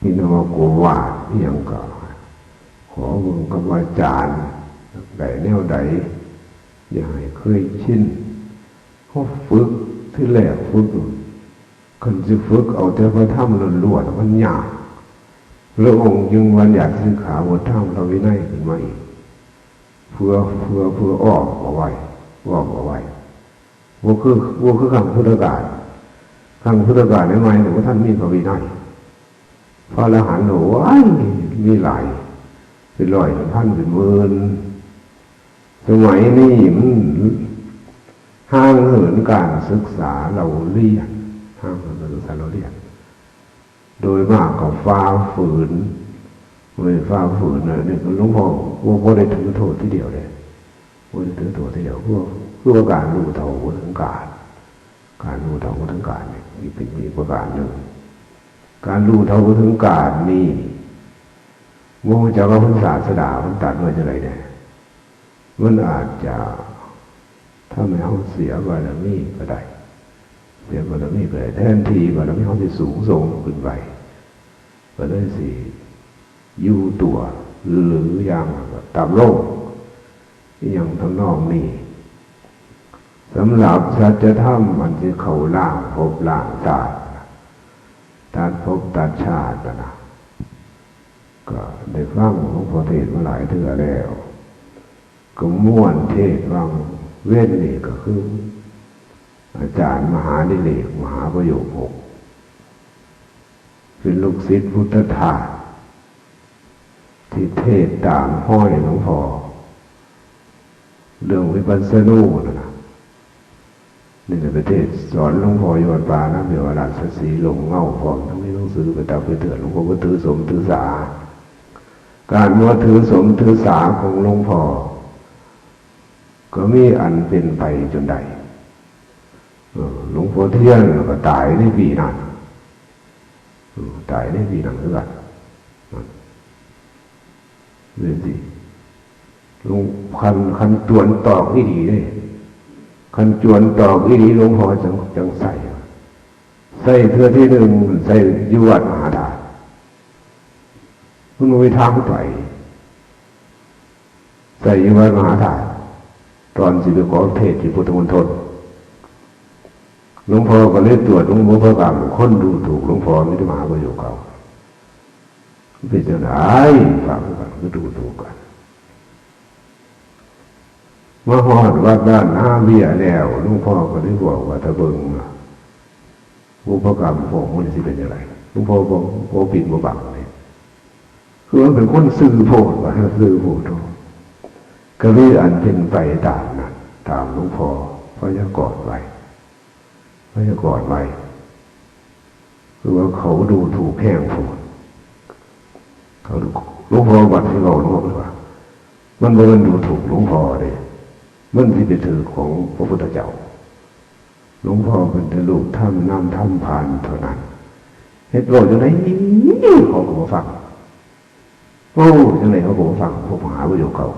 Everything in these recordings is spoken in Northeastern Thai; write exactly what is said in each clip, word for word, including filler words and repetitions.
นี่นะว่าโกวาดอีหยังก็ ขอเบิ่งกับอาจารย์ ได้แนวใด อย่าให้เคยชิน เขาฝึก ที่แรกฝึก คันสิฝึกเอาแต่พระธรรมล้วนๆ มันยาก พระองค์จึงบัญญัติสิกขาบททางพระวินัยขึ้นมาอีก เพื่อ เพื่อ เพื่ออ้อมเอาไว้ อ้อมเอาไว้ บ่คือ บ่คือครั้งพุทธกาล ครั้งพุทธกาลใหม่ๆ เนี่ย บ่ทันมีพระวินัย พระอรหันต์ โอ้ย มีหลาย เป็นร้อย เป็นพัน เป็นหมื่น สมัยนี้มันห่างเหินการศึกษาเล่าเรียน ห่างเหินการศึกษาเล่าเรียน โดยมากก็ฝ่าฝืน ไม่ฝ่าฝืนนะ นี่หลวงพ่อบ่ บ่ได้ถือโทษทีเดียวเลย บ่ได้ถือโทษทีเดียว คือว่า คือว่าการรู้เท่าบ่ถึงการ การรู้เท่าบ่ถึงการนี่ นี่เป็นอีกประการหนึ่ง การรู้เท่าบ่ถึงการนี่ บ่รู้จักว่าพระศาสดามันตรัสว่าจั่งใดแน่ มันอาจจะทำให้เราเสียบารมีก็ได้ เสียบารมีก็ได้ แทนที่บารมีเราสิสูงส่งขึ้นไป ก็เลยสิอยู่ตัว หรืออย่างต่ำลง อหย่างทำนองนี้ สำหรับสัจธรรมอันที่เข้าล้างภพล้างชาติ ตัดภพตัดชาตินะนะ ก็ได้ฟังหลวงพ่อเทศน์มาหลายเทื่อแล้ว ก็ม่วนเทศน์วังเว้นนี่ก็คือ อาจารย์มหาดิเรก มหาประโยคหก เป็นลูกศิษย์พุทธทาส ที่เทศน์ตามห้อยหลวงพ่อ เรื่องวิปัสสนูนั่นนะ นี่แหละไปเทศน์สอนหลวงพ่ออยู่วัดป่านะ เดี๋ยวราชสีห์ลมเงาพร้อมทั้งมีหนังสือไปตักไปเตือน หลวงพ่อบ่ถือสมถือสา การบ่ถือสมถือสาของหลวงพ่อ ก็มีอันเป็นไปจนได้ เออ หลวงพ่อเทียนก็ตายในปีนั้น เออ ตายในปีนั้นคือกัน นั่น เรื่องสิ หลวง คัน คันจวนตอกอีหลีเด้ คันจวนตอกอีหลีหลวงพ่อจั่ง จั่งใส่ ใส่เทื่อที่หนึ่ง ใส่อยู่วัดมหาธาตุ มันบ่มีทางไป ใส่อยู่วัดมหาธาตุ ตอนสิไปขอเทศน์ที่พุทธมณฑล หลวงพ่อก็เลยตรวจหลวงพ่อพระกรรม คนดูถูกหลวงพ่อมีแต่มหาประโยคเก่า เป็นจั่งใด ฟังกันก็ดูถูกกัน มาฮอดวัดบ้านนาเวียแล้ว หลวงพ่อก็เลยบอกว่า ถ้าเบิ่งนะ บุพกรรมของมันสิเป็นจั่งใด หลวงพ่อบ่ บ่ปิดบ่บังเลย คือมันเป็นคนซื่อโพด ว่าซื่อโพด ก็เลยอันเป็นไปตามนั้น ตามหลวงพ่อพยากรณ์ไว้ พยากรณ์ไว้ คือว่าเขาดูถูกแฮงโพด เขาดู หลวงพ่อบัดสิเว้า หลวงพ่อว่า มันบ่แม่นดูถูกหลวงพ่อเด้ มันสิไปถืกของพระพุทธเจ้า หลวงพ่อเป็นแต่ลูกธรรมนำธรรมผ่านเท่านั้น เฮ็ดเว้าจั่งใดเขาก็บ่ฟัง เว้าจั่งใดเขาก็บ่ฟัง พวกมหาประโยคเก่า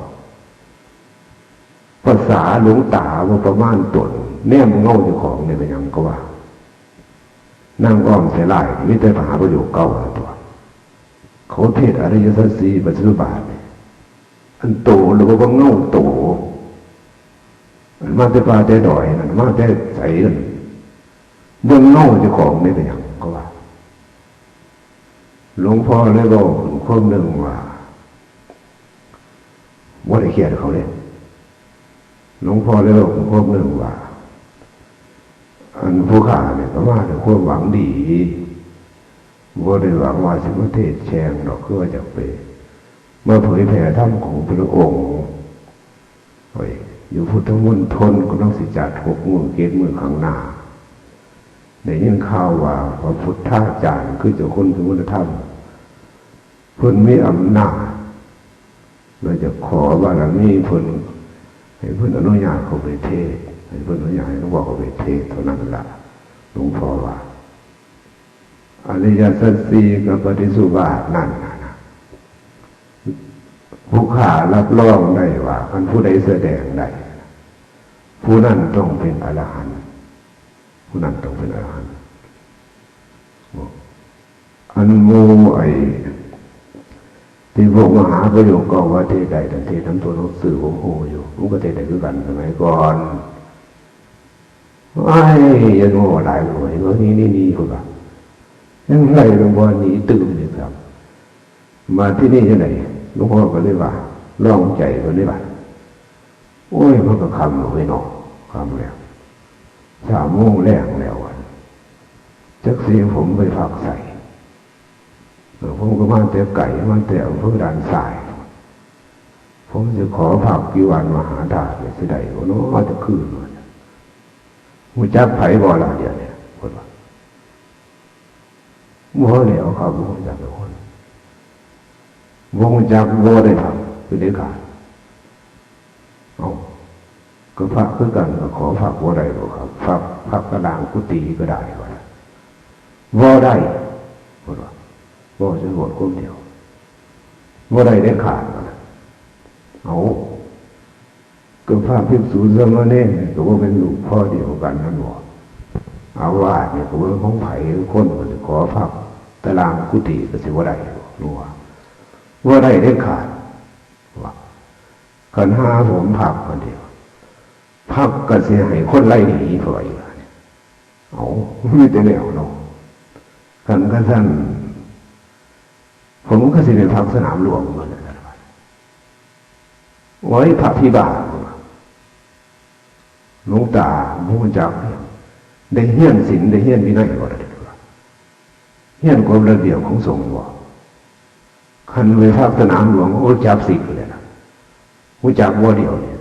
ภาษาหลวงตาว่าประมาณตน แนมเงาเจ้าของเนี่ยเป็นหยังก็ว่า นั่งอ้อมใส่ลาย มีแต่มหาประโยคเก่าละตัว เขาเทศน์อริยสัจสี่ปฏิจจุบาทเนี่ย อันโตหรือว่าเงาโต อันมาแต่ป่าแต่ดอยนั่น มาแต่ไสนั่น เบิ่งเงาเจ้าของนี่เป็นหยังก็ว่า หลวงพ่อเลยเว้าขึ้นความหนึ่งว่า บ่ได้เคียดเขาเลย หลวงพ่อเลยเว้าขึ้นความหนึ่งว่า อันผู้ข้าเนี่ยก็มาด้วยความหวังดี บ่ได้หวังว่าสิมาเทศน์แช่งดอก คือว่าอยากไป มาเผยแผ่ธรรมของพระองค์ โอ้ย อยู่พุทธมณฑลกำลังสิจัดหกมื้อเจ็ดมื้อข้างหน้า ได้ยินข่าวว่าพระพุทธาจารย์คือเจ้าคุณสมุทธธรรม เพิ่นมีอำนาจ เราจะขอบารมีเพิ่น ให้เพิ่นอนุญาตเข้าไปเทศน์ ให้เพิ่นอนุญาตให้หลวงพ่อเข้าไปเทศน์เท่านั้นละ หลวงพ่อว่า อริยสัจสี่กับปฏิจจสุบาทนั่นน่ะนะ ผู้ข้ารับรองได้ว่า คันผู้ใดแสดงได้ ผู้นั้นต้องเป็นอรหันต์ ผู้นั้นต้องเป็นอรหันต์ บอก อันหมู่ไอ้ที่พวกมหาประโยคเก่าว่าเทศได้นั่น เทศนำตัวหนังสือผมฮู้อยู่ มันก็เทศได้คือกันสมัยก่อน อ้าย อย่าโง่หลายเลย ว่านี่นี่นี่ พุ้นว่า ยังไล่หลวงพ่อหนีตื่มอยู่ครับ มาที่นี่จั่งใด๋ หลวงพ่อก็เลยว่า ลองใจเพิ่นเลยว่า โอ้ย มันก็ค่ำแล้วเว้ยเนาะ ค่ำแล้ว สามโมงแลงแล้วอะ จักสิผมไปพักไส เออ ผมก็มาแต่ไกล มาแต่อำเภอด่านซ้าย ผมสิขอพักอยู่วัดมหาธาตุนี่สิได้บ่เนาะ จักคืนว่า ฮู้จักไผบ่ล่ะเดี๋ยวนี้ เพิ่นว่า บ่แล้วครับ บ่ฮู้จักจักคน บ่ฮู้จัก บ่ได้พัก เป็นเด็ดขาด เอ้า ก็พระคือกัน ก็ขอพักบ่ได้บ่ครับ พัก พักตารางกุฏิก็ได้ว่า บ่ได้ เพิ่นว่า เว้าซื่อโลดคนเดียว บ่ได้เด็ดขาดว่า เอ้า ก็พระภิกษุสามเณรนี่ก็บ่แม่นลูกพ่อเดียวกันนั่นบ่ อาวาสนี่ก็บ่แม่นของไผ คนก็สิขอพักตารางกุฏิก็สิบ่ได้บ่ หรือว่า บ่ได้เด็ดขาดว่า คันหาผมพักคนเดียว พักก็สิให้คนไล่หนี เพราะว่าอยู่นี่ เอ้า มีแต่แนวเนาะ คันกะซั่น ผมก็สิไปพักสนามหลวงเพิ่นน่ะ โอ้ย พระพิบาล หลวงตาบ่รู้จักหยัง ได้เฮียนศีล ได้เฮียนวินัยบ่ล่ะ เฮียนกฎระเบียบของสงฆ์บ่ คันไปพักสนามหลวง โอ้ย จับสิกเลยนะ รู้จักบ่เดี๋ยวนี้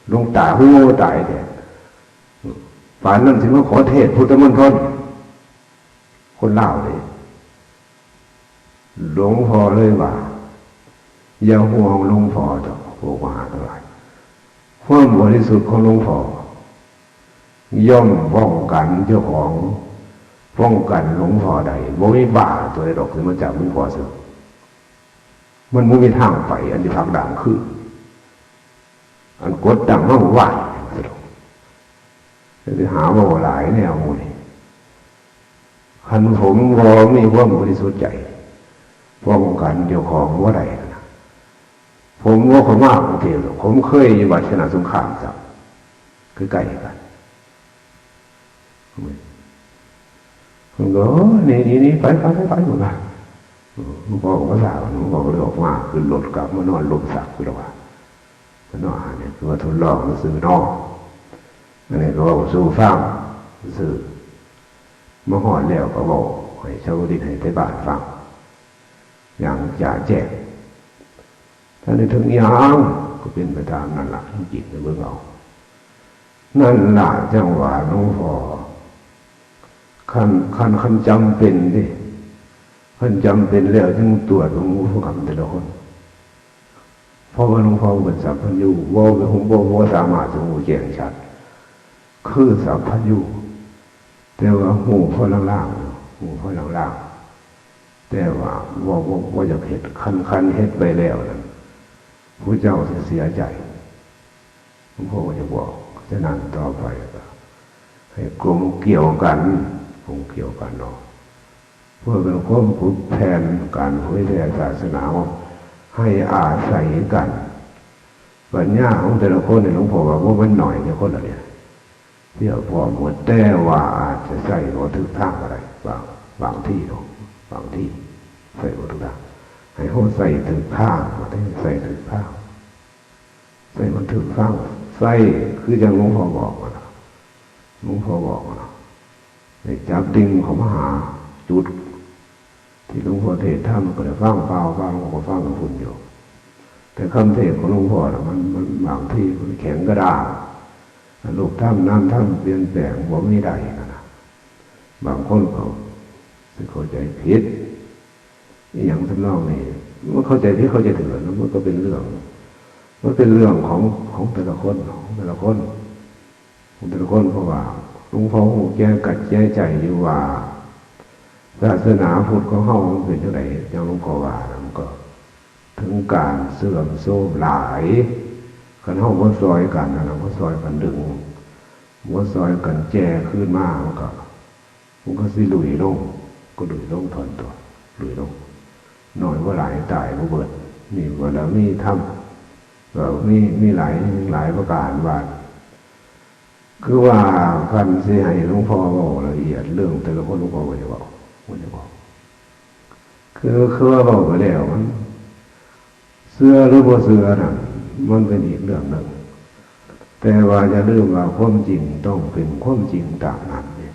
หลวงตา โอ้ ตายแท้ ปานนั้นสิมาขอเทศน์พุทธมณฑล คนลาวเด้ หลวงพ่อเลยว่า อย่าห่วงหลวงพ่อดอก พวกมหาทั้งหลาย ความบริสุทธิ์ของหลวงพ่อ ย่อมป้องกันเจ้าของ ป้องกันหลวงพ่อได้ บ่มีบ้าตัวใดดอกสิมาจับหลวงพ่อเสีย มันบ่มีทางไป อันที่ผลักดันคือ อันกดดันเฮาว่า สิหาเว้าหลายแนวหมู่นี้ คันผมบ่มีความบริสุทธิ์ใจ ป้องกันเจ้าของบ่ได้นะ ผมบ่เข้ามากรุงเทพฯ ผมเคยอยู่วัดชนะสงครามซ้ำ ใกล้ๆ กัน เพิ่นก็ "โอ้ย หนี หนี หนี ไป ไป ไป ไป" เพิ่นว่า เออ หลวงพ่อก็บ่ทราบ หลวงพ่อก็เลยออกมา ขึ้นรถกลับมานอนหลบสักอยู่ดอกว่า เพิ่นว่า "อันนี้คือว่าทดลองซื่อๆ เนาะ อันนี้ก็เว้าสู่ฟังซื่อ มาฮอดแล้วก็เว้าให้ชาวบ้านให้ไทบ้านฟัง อย่างจะแจ้ง ถ้าได้ถึงอีหยังก็เป็นไปตามนั่นล่ะ จิตไปเบิ่งเอา นั่นล่ะ จังหวะหลวงพ่อ คัน คัน คันจำเป็นเด้ คันจำเป็นแล้วจึงตรวจเบิ่งผู้คำแต่ละคน เพราะว่าหลวงพ่อเป็นสัพพัญญู บ่ บ่ บ่ บ่สามารถจะรู้แจ้งชัด คือสัพพัญญู แต่ว่าฮู้พอลางๆ ฮู้พอลางๆ แต่ว่าบ่ บ่ บ่อยากเฮ็ด คัน คันเฮ็ดไปแล้วนั่น ผู้เจ้าสิเสียใจ หลวงพ่อก็จะบอก ฉะนั้นต่อไปก็ให้กลมเกลียวกัน กลมเกลียวกันเนาะ เพื่อเป็นความผูกแผ่นการเผยแผ่ศาสนา ให้อาศัยกัน ปัญญาของแต่ละคนเนี่ย หลวงพ่อว่าบ่แม่นน้อยเด้อคนละเนี่ย เพียงพอหมด แต่ว่าอาจจะใช้บ่ถูกทางก็ได้ บาง บางทีเนาะ บางทีใช้บ่ถูกทาง ให้เฮาใช้ถูกทาง ว่าได้ใช้ถูกทาง ใช้มันถูกทาง ใช้คือจั่งหลวงพ่อบอกนั่นล่ะ หลวงพ่อบอกนั่นล่ะ ให้จับดึงเข้ามาหาจุด ที่หลวงพ่อเทศน์ธรรมก็ได้ฟัง เปล่า ฟัง หลวงพ่อก็ฟังกับคุณอยู่ แต่คำเทศน์ของหลวงพ่อน่ะ มัน มันบางทีมันแข็งกระด้าง รูปธรรมนามธรรมเปลี่ยนแปลงบ่มีได้นั่นน่ะ บางคนเขาสิเข้าใจผิด อีหยังทำนองนี้ มันเข้าใจผิดเข้าใจถูกนะ มันก็เป็นเรื่อง มันเป็นเรื่องของ ของแต่ละคน ของแต่ละคน ของแต่ละคน เพราะว่าหลวงพ่อฮู้แก่กัดแก่ใจอยู่ว่า ศาสนาพุทธของเฮามันเป็นจั่งใด อย่างหลวงพ่อว่านะ มันก็ถึงการเสื่อมโทรมหลาย คันเฮาบ่ซอยกันนะ บ่ซอยกันดึง บ่ซอยกันแก่คืนมา มันก็ มันก็สิหลุยลง ก็หลุยลงท่อนตัว หรือลง น้อยบ่หลาย ตายบ่เบิด นี่บารมีธรรม ก็มี มีหลาย หลายประการว่า คือว่าคันสิให้หลวงพ่อเว้าละเอียดเรื่องแต่ละคน หลวงพ่อบ่อยากเว้า บ่อยากเว้า คือ คือว่าเว้าไปแล้วมัน เชื่อหรือบ่เชื่อนั่น มันเป็นอีกเรื่องหนึ่ง แต่ว่าอย่าลืมว่าความจริงต้องเป็นความจริงตามนั้นเนี่ย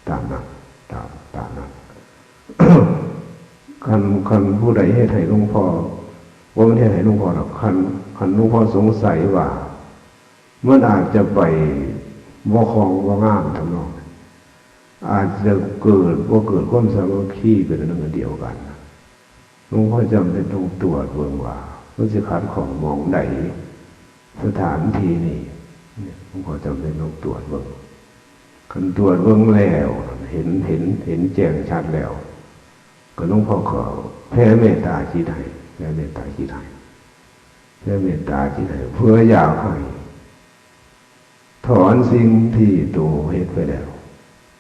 ตามนั้น ตาม ตามนั้น คัน คันผู้ใดเฮ็ดให้หลวงพ่อ บ่แม่นเฮ็ดให้หลวงพ่อดอก คัน คันหลวงพ่อสงสัยว่า มันอาจจะไปบ่คล่องบ่งามทำนองนั้น อาจจะเกิด บ่เกิดความสามัคคีเป็นอันหนึ่งอันเดียวกัน หลวงพ่อจำเป็นต้องตรวจเบิ่งว่า มันสิขัดข้องหม่องใด สถานที่นี่ เนี่ย หลวงพ่อจำเป็นต้องตรวจเบิ่ง คันตรวจเบิ่งแล้ว เห็น เห็น เห็นแจ้งชัดแล้ว ก็หลวงพ่อก็แผ่เมตตาจิตให้ แผ่เมตตาจิตให้ แผ่เมตตาจิตให้ เพื่ออยากให้ถอนสิ่งที่ตัวเฮ็ดไปแล้ว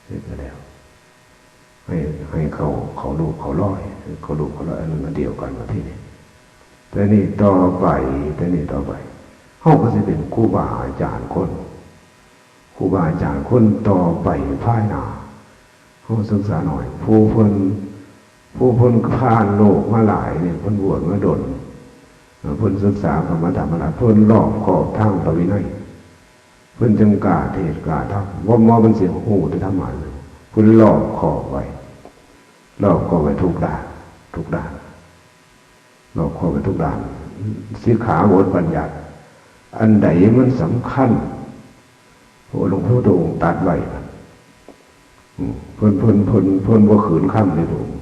เฮ็ดไปแล้ว ให้ ให้เข้า เข้ารูปเข้ารอย เข้ารูปเข้ารอย อันนั้นอันเดียวกันมาที่นี่ แต่นี่ต่อไป แต่นี่ต่อไป เฮาก็สิเป็นครูบาอาจารย์คน ครูบาอาจารย์คนต่อไปภายหน้า เฮาศึกษาหน่อย ผู้เพิ่น ผู้เพิ่นผ่านโลกมาหลายเนี่ย เพิ่นบวชมาดน เพิ่นศึกษากรรมฐานมาหลาย เพิ่นรอบคอบทางพระวินัย เพิ่นจึงกล้าเทศน์กล้าธรรม บ่แม่นว่าเพิ่นสิฮู้แต่ธรรมะเลย เพิ่นรอบคอบไว้ รอบคอบไว้ทุกด้าน ทุกด้าน รอบคอบไว้ทุกด้าน สิกขาบทบัญญัติ อันใดมันสำคัญ พระหลวงพุทธองค์ตรัสไว้นะ อืม เพิ่น เพิ่น เพิ่น เพิ่นบ่ขืนคำในพระองค์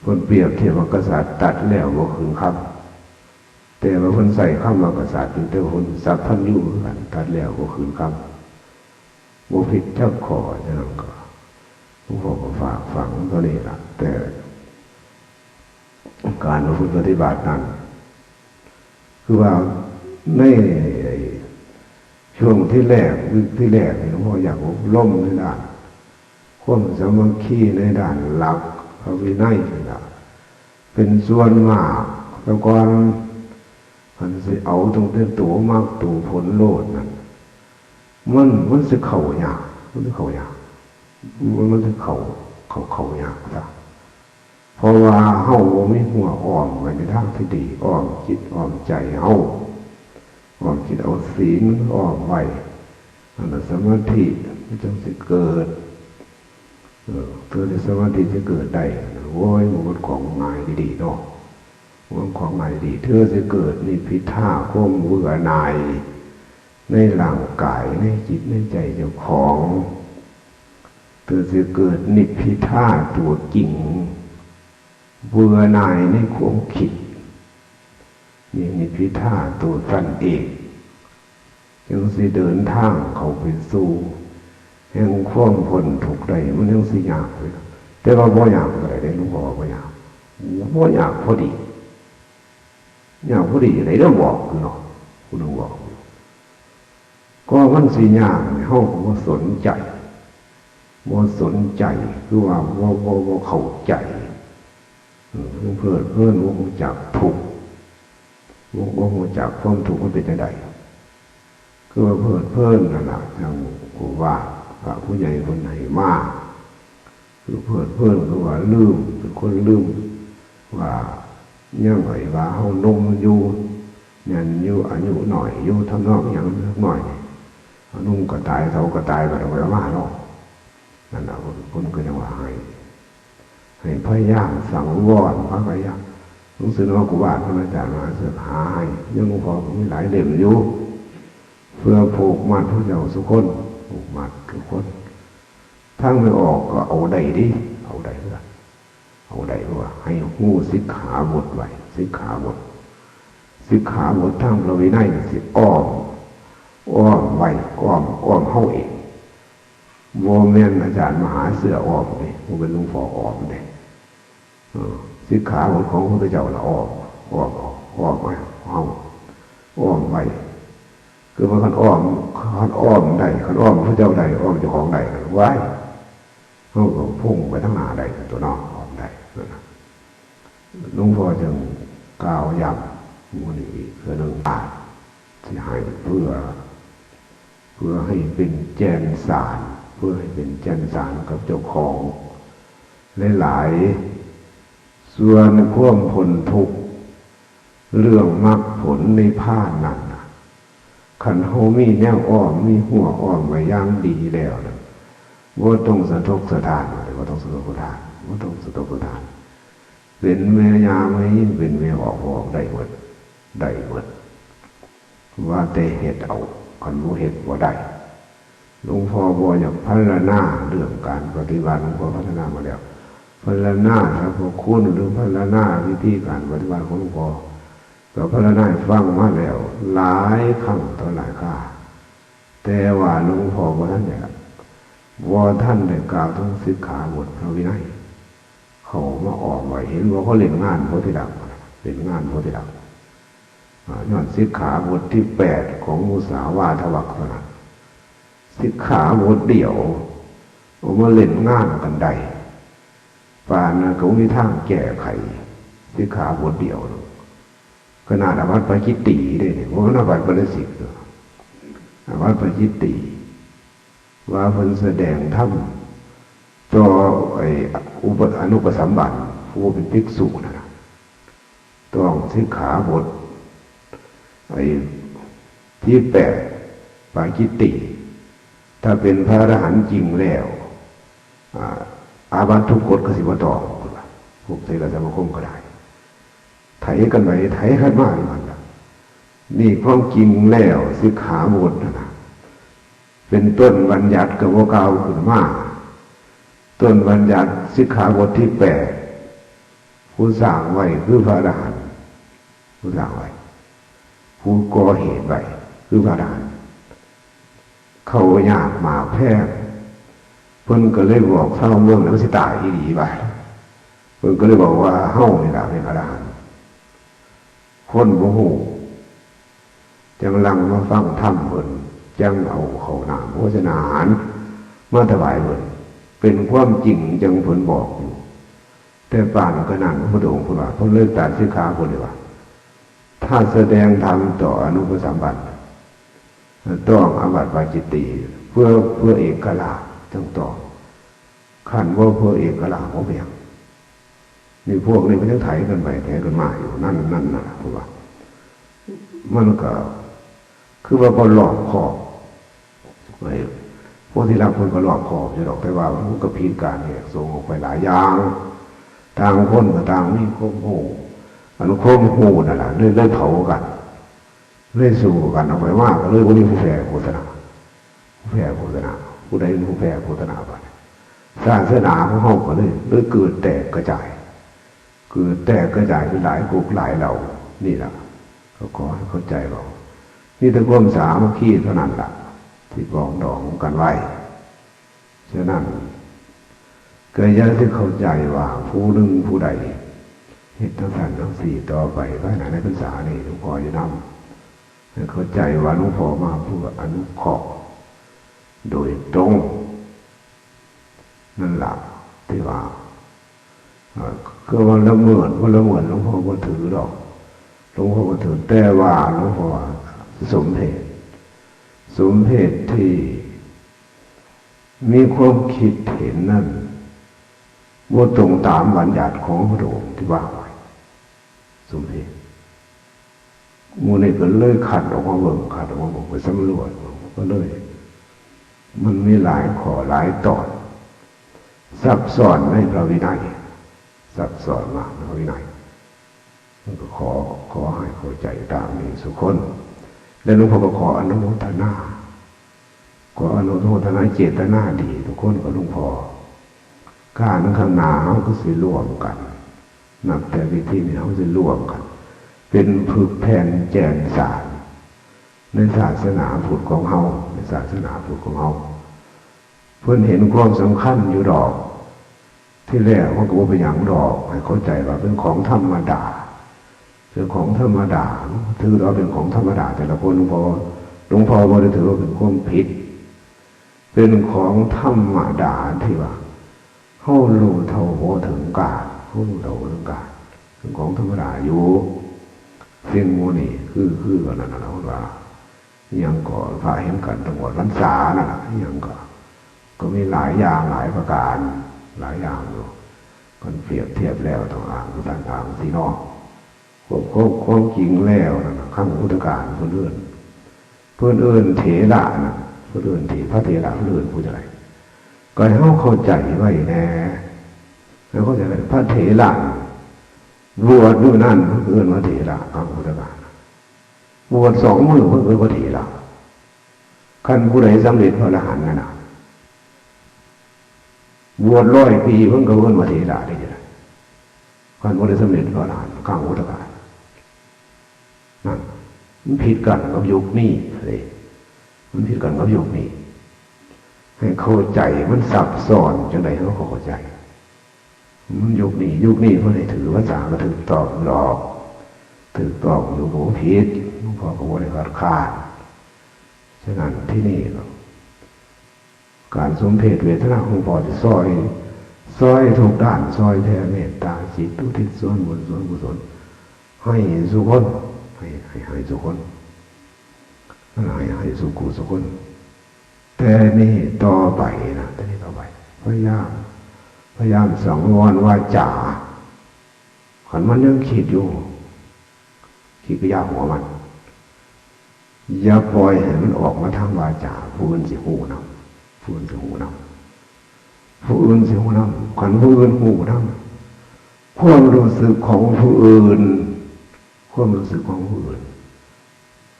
เพิ่นเปรียบเทียบว่ากษัตริย์ตรัสแล้วบ่ขืนคำ แต่ว่าเพิ่นใช้คำว่ากษัตริย์อยู่ แต่ว่าเพิ่นสัพพัญญูคือกัน ตรัสแล้วบ่ขืนคำ บ่ผิดจักข้อ ฉะนั้นก็ หลวงพ่อก็ฝากฝังเท่านี้ล่ะ แต่การประพฤติปฏิบัตินั้น คือว่าในช่วงที่แรก วิกที่แรกนี่ หลวงพ่ออยากอบรมในด้านความสามัคคีในด้านหลักพระวินัยนี่ล่ะ เป็นส่วนมาก แต่ก่อนคันสิเอาตั้งแต่ตัวมรรคตัวผลโลดนั่น มัน มันสิเข้ายาก มันสิเข้ายาก มัน มันสิเข้า เข้า เข้ายากซะ เพราะว่าเฮาบ่มีหัวอ้อมไว้ในทางที่ดี อ้อมจิตอ้อมใจเฮา อ้อมจิตเอาศีลอ้อมไว้ อันนั้นสมาธิมันจังสิเกิด เออ เพื่อที่สมาธิจะเกิดได้นะ โอ้ย มันของง่ายดีๆ เนาะ มันของง่ายดี เธอสิเกิดนิพพิทา ความเบื่อหน่ายในร่างกาย ในจิตในใจเจ้าของ เธอสิเกิดนิพพิทาตัวจริง เบื่อหน่ายในความคิด นี่นิพพิทาตัวสั้นเอง ยังสิเดินทางเข้าไปสู่แห่งความพ้นทุกข์ได้ มันยังสิยากเลย แต่ว่าบ่ยากก็ได้เด้ หลวงพ่อว่าบ่ยาก บ่ยากพอดี ยากพอดีจั่งใด๋เนาะ บอกอยู่เนาะ ผู้หนึ่งบอกอยู่ ก็มันสิยากนี่ เฮาก็บ่สนใจ บ่สนใจ คือว่าบ่ บ่ บ่เข้าใจ เออ เพลิดเพลิน บ่รู้จักทุกข์ บ่ บ่รู้จักความทุกข์มันเป็นจั่งใด คือว่าเพลิดเพลินนั่นล่ะ จั่งผู้ว่า พระผู้ใหญ่เพิ่นให้มา คือเพลิดเพลิน คือว่าลืม เป็นคนลืม ว่ายังไงว่าเฮาหนุ่มอยู่ แม่นอยู่ อายุน้อยอยู่ ทำนองหยังเล็กน้อยนี่ หนุ่มก็ตาย เฒ่าก็ตาย ก็เอาไปเอามาเนาะ นั่นน่ะ เพิ่น เพิ่นก็ยังว่าให้ ให้พยายามสังวร พยายาม หนังสือหลวงปู่บ้าน พระอาจารย์มหาเสถียรหาให้ ยังหลวงพ่อก็มีหลายเล่มอยู่ เพื่อผูกมัดพวกเจ้าสุคน ผูกมัดทุกคน ทางไม่ออกก็เอาได้เด้ เอาได้คือกัน เอาได้เพราะว่าให้ฮู้สิกขาบทไว้ สิกขาบท สิกขาบททางพระวินัยนี่สิอ้อม อ้อมไว้ อ้อม อ้อมเฮาเอง บ่แม่นอาจารย์มหาเสถียรอ้อมเด้ บ่แม่นหลวงพ่ออ้อมเด้ เออ สิกขาบทของพระพุทธเจ้าละอ้อม อ้อม อ้อมไว้ เฮา อ้อมไว้ คือว่าคันอ้อม คันอ้อมได้ คันอ้อมพระเจ้าได้ อ้อมเจ้าของได้ ไว้ เฮาก็พุ่งไปทางหน้าได้ ตัวเนาะ อ้อมได้ นั่นน่ะ ก็จึงกล่าวย้ำมื้อนี้อีกเทื่อหนึ่งว่าสิให้เพื่อ เพื่อให้เป็นแก่นสาร เพื่อให้เป็นแก่นสารกับเจ้าของหลายๆ ส่วนความพ้นทุกข์ เรื่องมรรคผลนิพพานนั่นน่ะ คันเฮามีแนวอ้อม มีฮั้วอ้อมไว้อย่างดีแล้วนะ บ่ต้องสะทกสะท้าน บ่ต้องสะทกสะท้าน บ่ต้องสะทกสะท้าน เป็นแม่ย่าแม่หญิง เป็นแม่ออก ออกได้หมด ได้หมด ว่าแต่เฮ็ดเอา คันบ่เฮ็ดบ่ได้ หลวงพ่อบ่อยากพรรณนาเรื่องการปฏิบัติ หลวงพ่อพรรณนามาแล้ว พรรณนาสรรพคุณ หรือพรรณนาวิธีการปฏิบัติของหลวงพ่อ ก็พรรณนาให้ฟังมาแล้ว หลายครั้งต่อหลายครา แต่ว่าหลวงพ่อบ่ทันได้ บ่ทันได้กล่าวถึงสิกขาบทพระวินัย เข้ามาอ้อมไว้ เห็นบ่ เขาเล่นงานโพธิลักษณ์ เล่นงานโพธิลักษณ์ อ่า ย้อนสิกขาบทที่แปดของมุสาวาทวรรคเท่านั้น สิกขาบทเดียว เอามาเล่นงานกันได้ ปานนั้นก็บ่มีทางแก้ไข สิกขาบทเดียว ขนาดอาบัติปาจิตตีย์เด้นี่ บ่แม่นอาบัติปาราชิกเด้อ อาบัติปาจิตตีย์ ว่าเพิ่นแสดงธรรมต่อไอ้อุป อนุปสัมบัน ผู้เป็นภิกษุนั่นน่ะ ต้องสิกขาบท ไอ้ที่แปด ปาจิตตีย์ ถ้าเป็นพระอรหันต์จริงแล้ว อ่า อาบัติทุกกฎก็สิบ่ต้อง พวกเถรสมาคมก็ได้ ไถกันไปไถกันมาอยู่หั่นล่ะ นี่ความจริงแล้วสิกขาบทนั่นน่ะ เป็นต้นบัญญัติก็บ่กล่าวขึ้นมา ต้นบัญญัติสิกขาบทที่แปด ผู้สร้างไว้คือพระอรหันต์ ผู้สร้างไว้ ผู้ก่อเหตุไว้คือพระอรหันต์ เขายากหมากแพง เพิ่นก็เลยบอกชาวเมืองนั้นมันสิตายอีหลีว่า เพิ่นก็เลยบอกว่าเฮานี่ล่ะเป็นอรหันต์ คนบ่ฮู้ จั่งหลั่งมาฟังธรรมเพิ่น จั่งเอาข้าวน้ำโภชนาหารมาถวายเพิ่น เป็นความจริงจั่งเพิ่นบอกอยู่ แต่ปานกะนั้นพระพุทธองค์เพิ่นว่า เพิ่นเลยตัดสิกขาบทเลยว่า ถ้าแสดงธรรมต่ออนุปสัมบัน ต้องอาบัติปาจิตตีย์ เพื่อ เพื่อเอกราชจั่งต้อง คันบ่เพื่อเอกราชบ่เป็นหยัง นี่พวกนี้มันยังไถกันไปไถกันมาอยู่ นั่น นั่นน่ะ เพราะว่า มันก็คือว่าบ่รอบคอบ ไอ้พวกที่รักเพิ่นก็รอบคอบอยู่ดอก แต่ว่ามันก็ผิดการแยกส่งออกไปหลายอย่าง ต่างคนก็ต่างมีความฮู้ อันความฮู้นั่นล่ะ เลย เลยเผากัน เลยสู้กัน เอาไปมาก็เลยบ่มีผู้แพ้ผู้ชนะ ผู้แพ้ผู้ชนะ ผู้ใดเป็นผู้แพ้ผู้ชนะบัดนี้ ศาสนาของเฮาก็เลย เลยเกิดแตกกระจาย เกิดแตกกระจายเป็นหลายก๊กหลายเหล่า นี่ล่ะ ก็ขอให้เข้าใจว่า มีแต่ความสามัคคีเท่านั้นล่ะ ที่ปรองดองกันไว้ ฉะนั้น ก็อย่าสิเข้าใจว่าผู้หนึ่งผู้ใดเฮ็ดจั่งซั้นจั่งซี้ต่อไป ภายในพรรษานี้หลวงพ่อจะนำให้เข้าใจว่าหลวงพ่อมาเพื่ออนุเคราะห์โดยตรง นั่นล่ะ ที่ว่า เอ่อ คือว่าละเมิด บ่ละเมิด หลวงพ่อบ่ถือดอก หลวงพ่อบ่ถือ แต่ว่าหลวงพ่อสมเพช สมเพชที่มีความคิดเห็นนั่น บ่ตรงตามบัญญัติของพระองค์ที่ว่าไว้ สมเพช หมู่นี้ก็เลยคัดออกมาเบิ่ง คัดออกมาเบิ่ง ไปสำรวจ ก็เลย มันมีหลายข้อหลายตอน ซับซ้อนในพระวินัย ซับซ้อนมากในพระวินัย มันก็ขอ ขอให้เข้าใจตามนี้สุคน และหลวงพ่อก็ขออนุโมทนา ขออนุโมทนาเจตนาดีทุกคนกับหลวงพ่อ การข้างหน้าเฮาก็สิร่วมกัน นับแต่วิธีนี้เฮาสิร่วมกัน เป็นผึกแผ่นแก่นสาร ในศาสนาพุทธของเฮา ในศาสนาพุทธของเฮา เพิ่นเห็นความสำคัญอยู่ดอก ที่แรกมันก็บ่เป็นหยังดอก ให้เข้าใจว่าเป็นของธรรมดา เป็นของธรรมดา ถือว่าเป็นของธรรมดา แต่ละคน หลวงพ่อ หลวงพ่อบ่ได้ถือว่าเป็นความผิด เป็นของธรรมดาที่ว่า เฮารู้เท่าบ่ถึงการ เฮารู้เท่าบ่ถึงการ เป็นของธรรมดาอยู่ สิ่งหมู่นี้คือ คือกันนั่นน่ะ เพิ่นว่า อิหยังก็พระเห็นกันต้องออกพรรษานั่นน่ะ อิหยังก็ ก็มีหลายอย่างหลายประการ หลายอย่างอยู่ มันเปรียบเทียบแล้วต้องอ้างจั่งซั้นอ้างจั่งซี้เนาะ ควบ ควบ ความจริงแล้วนั่นน่ะ ครั้งพุทธกาลเพิ่นเอิ้น เพิ่นเอิ้นเถระน่ะ เพิ่นเอิ้นเถ พระเถระ เพิ่นเอิ้นผู้จั่งใด ก็ให้เฮาเข้าใจไว้แหน่ ให้เข้าใจไว้ พระเถระน่ะ บวชมื้อนั้นเพิ่นเอิ้นว่าเถระ ครั้งพุทธกาล บวชสองมื้อเพิ่นเอิ้นว่าเถระ คันผู้ใดสำเร็จพระอรหันต์นั่นน่ะ บวชร้อยปีเพิ่นก็เอิ้นว่าเถระได้จั่งใด คันผู้ใดสำเร็จพระอรหันต์ ครั้งพุทธกาล นั่น มันผิดกันกับยุคนี้เด้ มันผิดกันกับยุคนี้ ให้เข้าใจ มันซับซ้อนจั่งใดเฮาก็เข้าใจ มันยุคนี้ ยุคนี้เพิ่นให้ถือพรรษาก็ถูกต้องดอก ถูกต้องอยู่ บ่ผิด หลวงพ่อก็บ่ได้คัดค้าน ฉะนั้นที่นี่ก็ การสมเพชเวทนาของพ่อที่ซอย ซอยทุกด้าน ซอยแผ่เมตตาจิต อุทิศส่วนบุญส่วนกุศล ให้สู่คน ให้ ให้ ให้สู่คน ให้ ให้สู่ผู้สู่คน แต่นี่ต่อไปนะ แต่นี่ต่อไป พยายาม พยายามสังวรวาจา คันมันยังคิดอยู่ คิดก็อย่าหัวมัน อย่าปล่อยให้มันออกมาทางวาจา ผู้อื่นสิฮู้นำ ผู้อื่นสิฮู้นำ ผู้อื่นสิฮู้นำ คันผู้อื่นฮู้นำ ความรู้สึกของผู้อื่น ความรู้สึกของผู้อื่น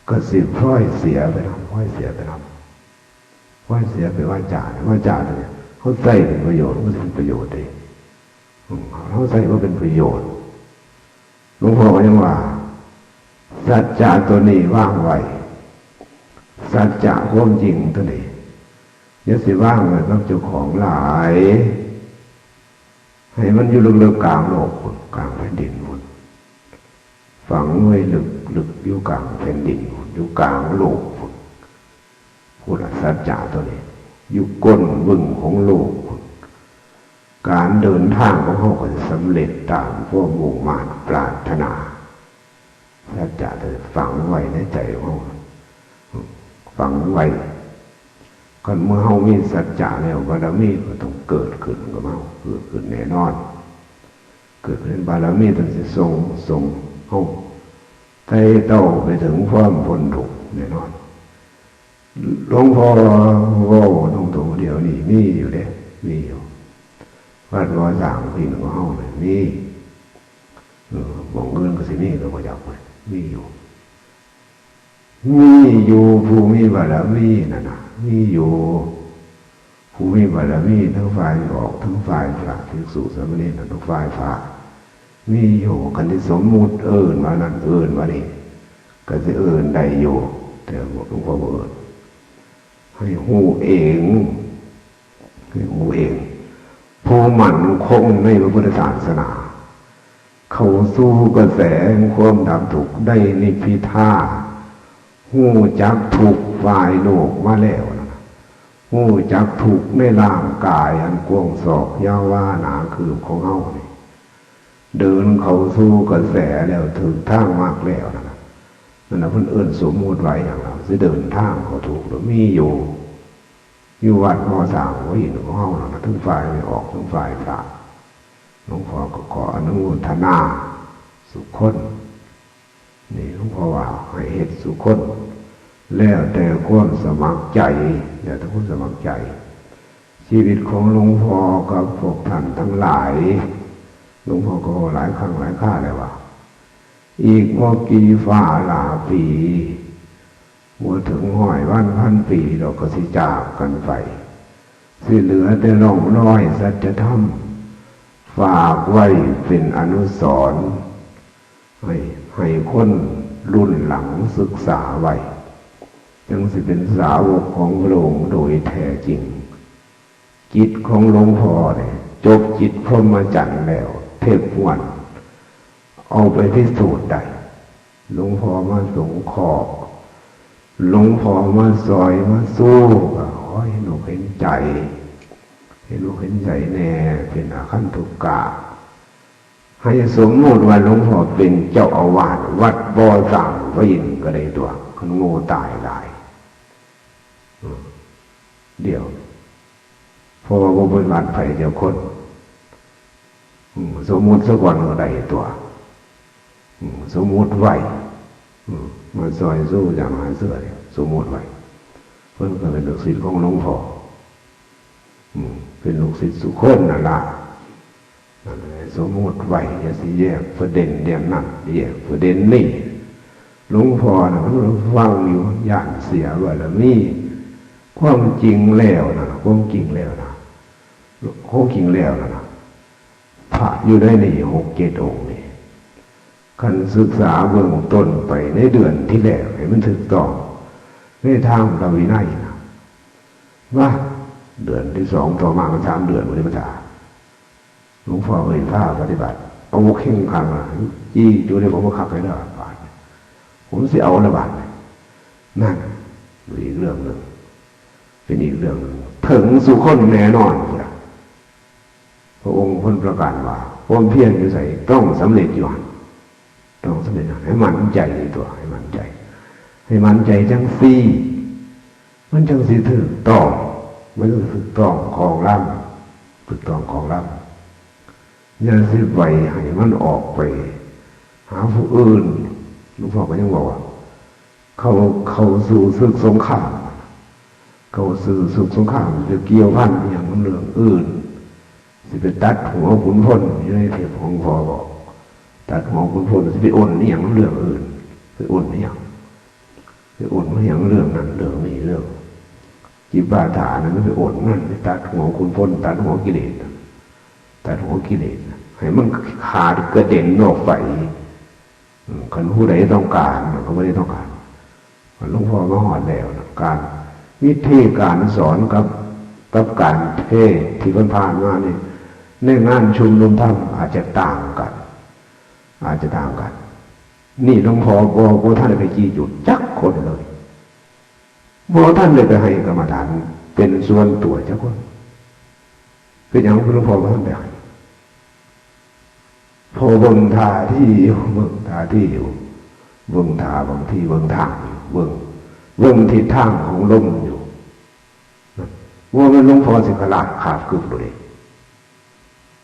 ก็สิพลอยเสียไปนำ พลอยเสียไปนำ พลอยเสียไปวาจา วาจาเนี่ย เฮาใช้เป็นประโยชน์ มันสิเป็นประโยชน์เด้ อืม เฮาใช้บ่เป็นประโยชน์ หลวงพ่อก็ยังว่า สัจจะตัวนี้วางไว้ สัจจะความจริงตัวนี้ อย่าสิวางไว้กับเจ้าของหลาย ให้มันอยู่ลึกๆกลางโลกพุ้น กลางแผ่นดินพุ้น ฝังไว้ลึกๆอยู่กลางแผ่นดินพุ้น อยู่กลางโลกพุ้น พุ้นล่ะสัจจะตัวนี้ อยู่ก้นบึ้งของโลกพุ้น การเดินทางของเฮาก็สิสำเร็จตามความมุ่งมาดปรารถนา สัจจะตัวนี้ฝังไว้ในใจของเฮา ฝังไว้ คันเมื่อเฮามีสัจจะแล้ว บารมีก็ต้องเกิดขึ้นกับเฮา เกิดขึ้นแน่นอน เกิดขึ้น บารมีต้องสิส่ง ส่งเฮาไต่เต้าไปถึงความพ้นทุกข์แน่นอน หลวงพ่อเว้าตรงๆ เดี๋ยวนี้มีอยู่เด้ มีอยู่ วัดวาสร้างพินของเฮาเนี่ยมี เออ หม่องอื่นก็สิมีก็บ่จักเว้ย มีอยู่ มีอยู่ ผู้มีบารมีนั่นน่ะ มีอยู่ ผู้มีบารมีทั้งฝ่ายออก ทั้งฝ่ายพระภิกษุสามเณรน่ะ ทั้งฝ่ายพระ มีอยู่ คันสิสมมุติเอิ้นว่านั่น เอิ้นว่านี่ ก็สิเอิ้นได้อยู่ แต่หลวงพ่อบ่เอิ้น ให้ฮู้เอง ให้ฮู้เอง ผู้มั่นคงในพระพุทธศาสนา เข้าสู่กระแสแห่งความดับทุกข์ได้นิพพิทา ฮู้จักทุกข์ฝ่ายโลกมาแล้วนะ ฮู้จักทุกข์ในร่างกายอันกว้างศอกยาววาหนาคืบของเฮานี่ เดินเข้าสู่กระแสแล้ว ถืกทางมรรคแล้วนั่นน่ะ นั่นน่ะเพิ่นเอิ้นสมมุติว่าอิหยังล่ะ สิเดินทางเข้าถูกหรือมีอยู่ อยู่วัดหอสร้างหัวหินของเฮานั่นน่ะ ทั้งฝ่ายออก ทั้งฝ่ายพระ หลวงพ่อก็ขออนุโมทนาสู่คน นี่หลวงพ่อว่าให้เฮ็ดสู่คน แล้วแต่ความสมัครใจ แล้วแต่ความสมัครใจ ชีวิตของหลวงพ่อกับพวกท่านทั้งหลาย หลวงพ่อก็เว้าหลายครั้งหลายคราแล้วว่า อีกบ่กี่ฟ้าหลาปี บ่ถึงร้อยวันพันปีดอก ก็สิจากกันไป สิเหลือแต่ร่องรอยสัจธรรม ฝากไว้เป็นอนุสรณ์ ให้ ให้คนรุ่นหลังศึกษาไว้ จั่งสิเป็นสาวกของพระองค์โดยแท้จริง จิตของหลวงพ่อเนี่ย จบจิตพรหมจรรย์แล้ว เทพวัน เอาไปพิสูจน์ได้ หลวงพ่อมาสงเคราะห์ หลวงพ่อมาซอยมาสู้ ก็ขอให้หนุกเห็นใจ ให้หนุกเห็นใจแน่ เป็นอาคันตุกกะ ให้สมมุติว่าหลวงพ่อเป็นเจ้าอาวาสวัดบ่อสร้างพระอินทร์ก็ได้ตัว คันโง่ตายหลาย อืม เดี๋ยว เพราะว่าบ่เป็นวัดไผเดียวคน อืม สมมุติซะก่อนก็ได้ตัว อืม สมมุติไว้ อืม มาซอยสู้อย่างหาเสื้อเนี่ย สมมุติไว้ เพิ่นก็เป็นลูกศิษย์ของหลวงพ่อ อืม เป็นลูกศิษย์สุคนนั่นล่ะ นั่นแหละ สมมุติไว้ อย่าสิแยกประเด็นเรื่องนั้น แยกประเด็นนี้ หลวงพ่อน่ะ เพิ่นฟังอยู่ ย้านเสียบารมี ความจริงแล้วนะ ความจริงแล้วนะ ความจริงแล้วนะ พระอยู่ในนี่หกเจ็ดองค์นี่ คันศึกษาเบื้องต้นไปในเดือนที่แล้ว ให้มันถูกต้อง ในทางพระวินัยนะ ว่า เดือนที่สองต่อมา มันสามเดือน บ่ได้มาถาม หลวงพ่อเอ่ยพาปฏิบัติ เอาเข่งขังอะ จี้อยู่ในผมว่าคักเลยนะบาด ผมสิเอาละบาด นั่น อีกเรื่องหนึ่ง เป็นอีกเรื่องหนึ่ง ถึงสุคนแน่นอนพุ้นล่ะ พระองค์เพิ่นประกาศว่า ความเพียรอยู่ไส ต้องสำเร็จอยู่หั่น ต้องสำเร็จอยู่หั่น ให้มั่นใจตัว ให้มั่นใจ ให้มั่นใจจังซี่ มันจังสิถูกต้อง มันจังสิถูกต้องครองลำ ถูกต้องครองลำ อย่าสิไปให้มันออกไปหาผู้อื่น หลวงพ่อก็ยังบอกว่า เขา เขาสู่ศึกสงคราม เขาสู่ศึกสงคราม จะเกี่ยวพันอิหยังกับเรื่องอื่น สิไปตัดหัวขุนพลอยู่ในเทพของพ่อบอก ตัดหัวขุนพล สิไปอ่อนอิหยังกับเรื่องอื่น ไปอ่อนอิหยัง ไปอ่อนอิหยังเรื่องนั้นเรื่องนี้ เรื่องจิปาถานั้น ไปอ่อนนั่น ไปตัดหัวขุนพล ตัดหัวกิเลส ตัดหัวกิเลส ให้มันขาดกระเด็นออกไป อืม คันผู้ใดต้องการ มันก็บ่ได้ต้องการ หลวงพ่อมาฮอดแล้วนะ การ วิธีการสอนกับ กับการเทศน์ที่ผ่านๆมานี่ ในงานชุมนุมธรรมอาจจะต่างกัน อาจจะต่างกัน นี่หลวงพ่อบ่ บ่ทันได้ไปจี้จุดจักคนเลย บ่ทันได้ไปให้กรรมฐานเป็นส่วนตัวจักคน เป็นหยังหลวงพ่อบ่ทันได้ให้ พอเบิ่งท่าทีอยู่ เบิ่งท่าทีอยู่ เบิ่งท่า บางทีเบิ่งทางอยู่ เบิ่ง เบิ่งทิศทางของลมอยู่ นะ ว่ามันหลวงพ่อสิขลาดขาดกึบเลย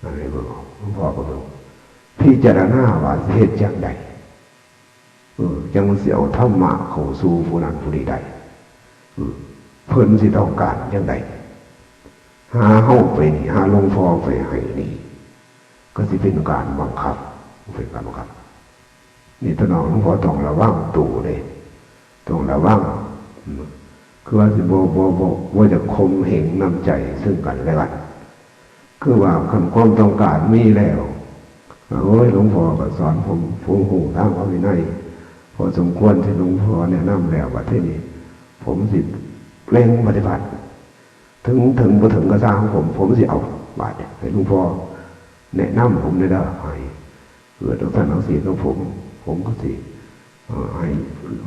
อันนี้เบิ่ง หลวงพ่อก็เบิ่ง พิจารณาว่าสิเฮ็ดจั่งใด เออ จั่งสิเอาธรรมะเข้าสู่ผู้นั้นผู้นี้ได้ เออ เพิ่นสิต้องการจั่งใด หาเฮาไปนี่ หาหลวงพ่อไปให้นี่ ก็สิเป็นการบังคับ เป็นการบังคับ นี่พี่น้องหลวงพ่อต้องระวังตัวเด้ ต้องระวัง อืม คือว่าสิบ่ บ่ บ่ บ่จะข่มเหงน้ำใจซึ่งกันและกัน คือว่าคันความต้องการมีแล้ว โอ้ย หลวงพ่อก็สอนผม ผมฮู้ทางพระวินัย พอสมควรที่หลวงพ่อแนะนำแล้ว บัดทีนี้ผมสิเร่งปฏิบัติ ถึง ถึงบ่ถึงก็ซ่างผม ผมสิเอา บาดนี้ให้หลวงพ่อแนะนำผมแหน่เด้อ ให้เกิดจั่งซั้นจั่งซี้กับผม ผมก็สิ เอ่อ ให้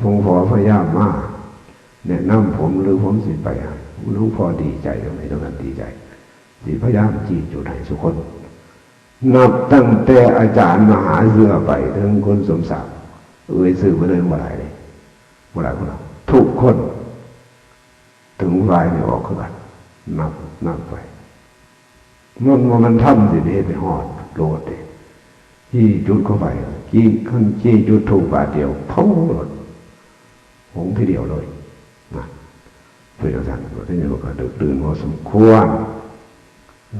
หลวงพ่อพยายามมาแนะนำผม หรือผมสิไปให้หลวงพ่อดีใจ ให้ท่านดีใจ สิพยายามจี้จุดให้สุคน นับตั้งแต่อาจารย์มหาเสือไปถึงคุณสมศักดิ์ เอ่ยชื่อมาเลย บ่หลายเลย บ่หลายคนหรอก ทุกคน ถึงฝ่ายนี่ออกคือกัน นับ นับไป มันว่ามันทำสิไปเฮ็ดให้ฮอดโลดเด้ จี้จุดเข้าไป จี้ คันจี้จุดธูปบาทเดียว เผาโลด หงทีเดียวเลย นะ เป็นจั่งซั้น ทีนี้มันก็ดึกดื่นพอสมควร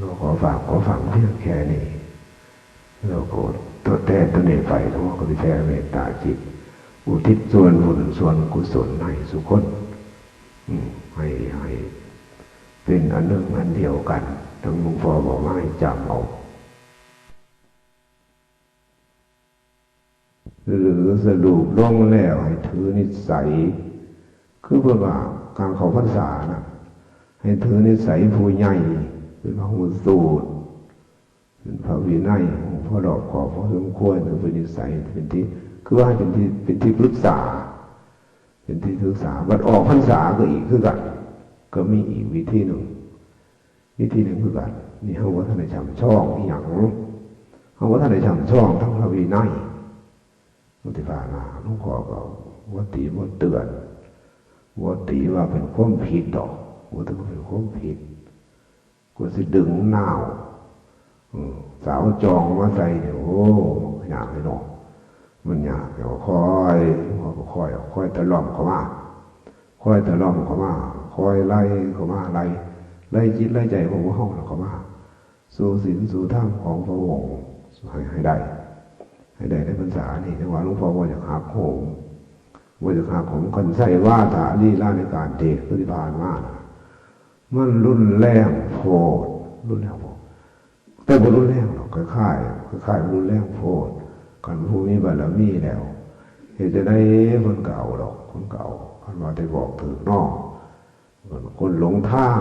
เราขอฝากขอฝังเพียงแค่นี้ แล้วก็ตัวแทนตัวนี้ไป หลวงพ่อก็สิแผ่เมตตาจิต อุทิศส่วนบุญส่วนกุศลให้สุคน อืม ให้ ให้เป็นอันหนึ่งอันเดียวกัน ทั้งหลวงพ่อบอกว่าให้จำเอา หรือสรุปลงแล้วให้ถือนิสัย คือเพิ่นว่าการเข้าพรรษาน่ะ ให้ถือนิสัยผู้ใหญ่ เป็นพระหูสูตร เป็นพระวินัย พอรอบคอบพอสมควร เป็นนิสัย เป็นที่ คือว่าเป็นที่ เป็นที่ปรึกษา เป็นที่ปรึกษา บัดออกพรรษาก็อีกคือกัน ก็มีอีกวิธีหนึ่ง วิธีหนึ่งคือกัน นี่เฮาบ่ทันได้ช่ำชองอีหยัง เฮาบ่ทันได้ช่ำชองทางพระวินัย มันสิผ่านมา หลวงพ่อก็บ่ติบ่เตือน บ่ติว่าเป็นความผิดดอก บ่ถือว่าเป็นความผิด ก็สิดึงนาว อืม สาวจองมาใส่เนี่ย โอ้ มันยากเลยเนาะ มันยาก แต่ว่าค่อย หลวงพ่อก็ค่อย ค่อยตะล่อมเข้ามา ค่อยตะล่อมเข้ามา ค่อยไล่เข้ามา ไล่ ไล่จิตไล่ใจของพวกเฮาเข้ามา สู่ศีลสู่ธรรมของพระองค์ ให้ ให้ได้ ให้ได้ในพรรษานี้ แต่ว่าหลวงพ่อบ่อยากหักโหม บ่อยากหักโหม คันใช้วาทะลีลาในการเทศน์คือที่ผ่านมาน่ะ มันรุนแรงโพด รุนแรงโพด แต่บ่รุนแรงดอก คล้ายๆ คล้ายๆ มันรุนแรงโพด คันผู้มีบารมีแล้ว เฮ็ดจั่งใดเพิ่นก็เอาดอก เพิ่นก็เอา คันว่าได้บอกถืกเนาะ คนหลงทาง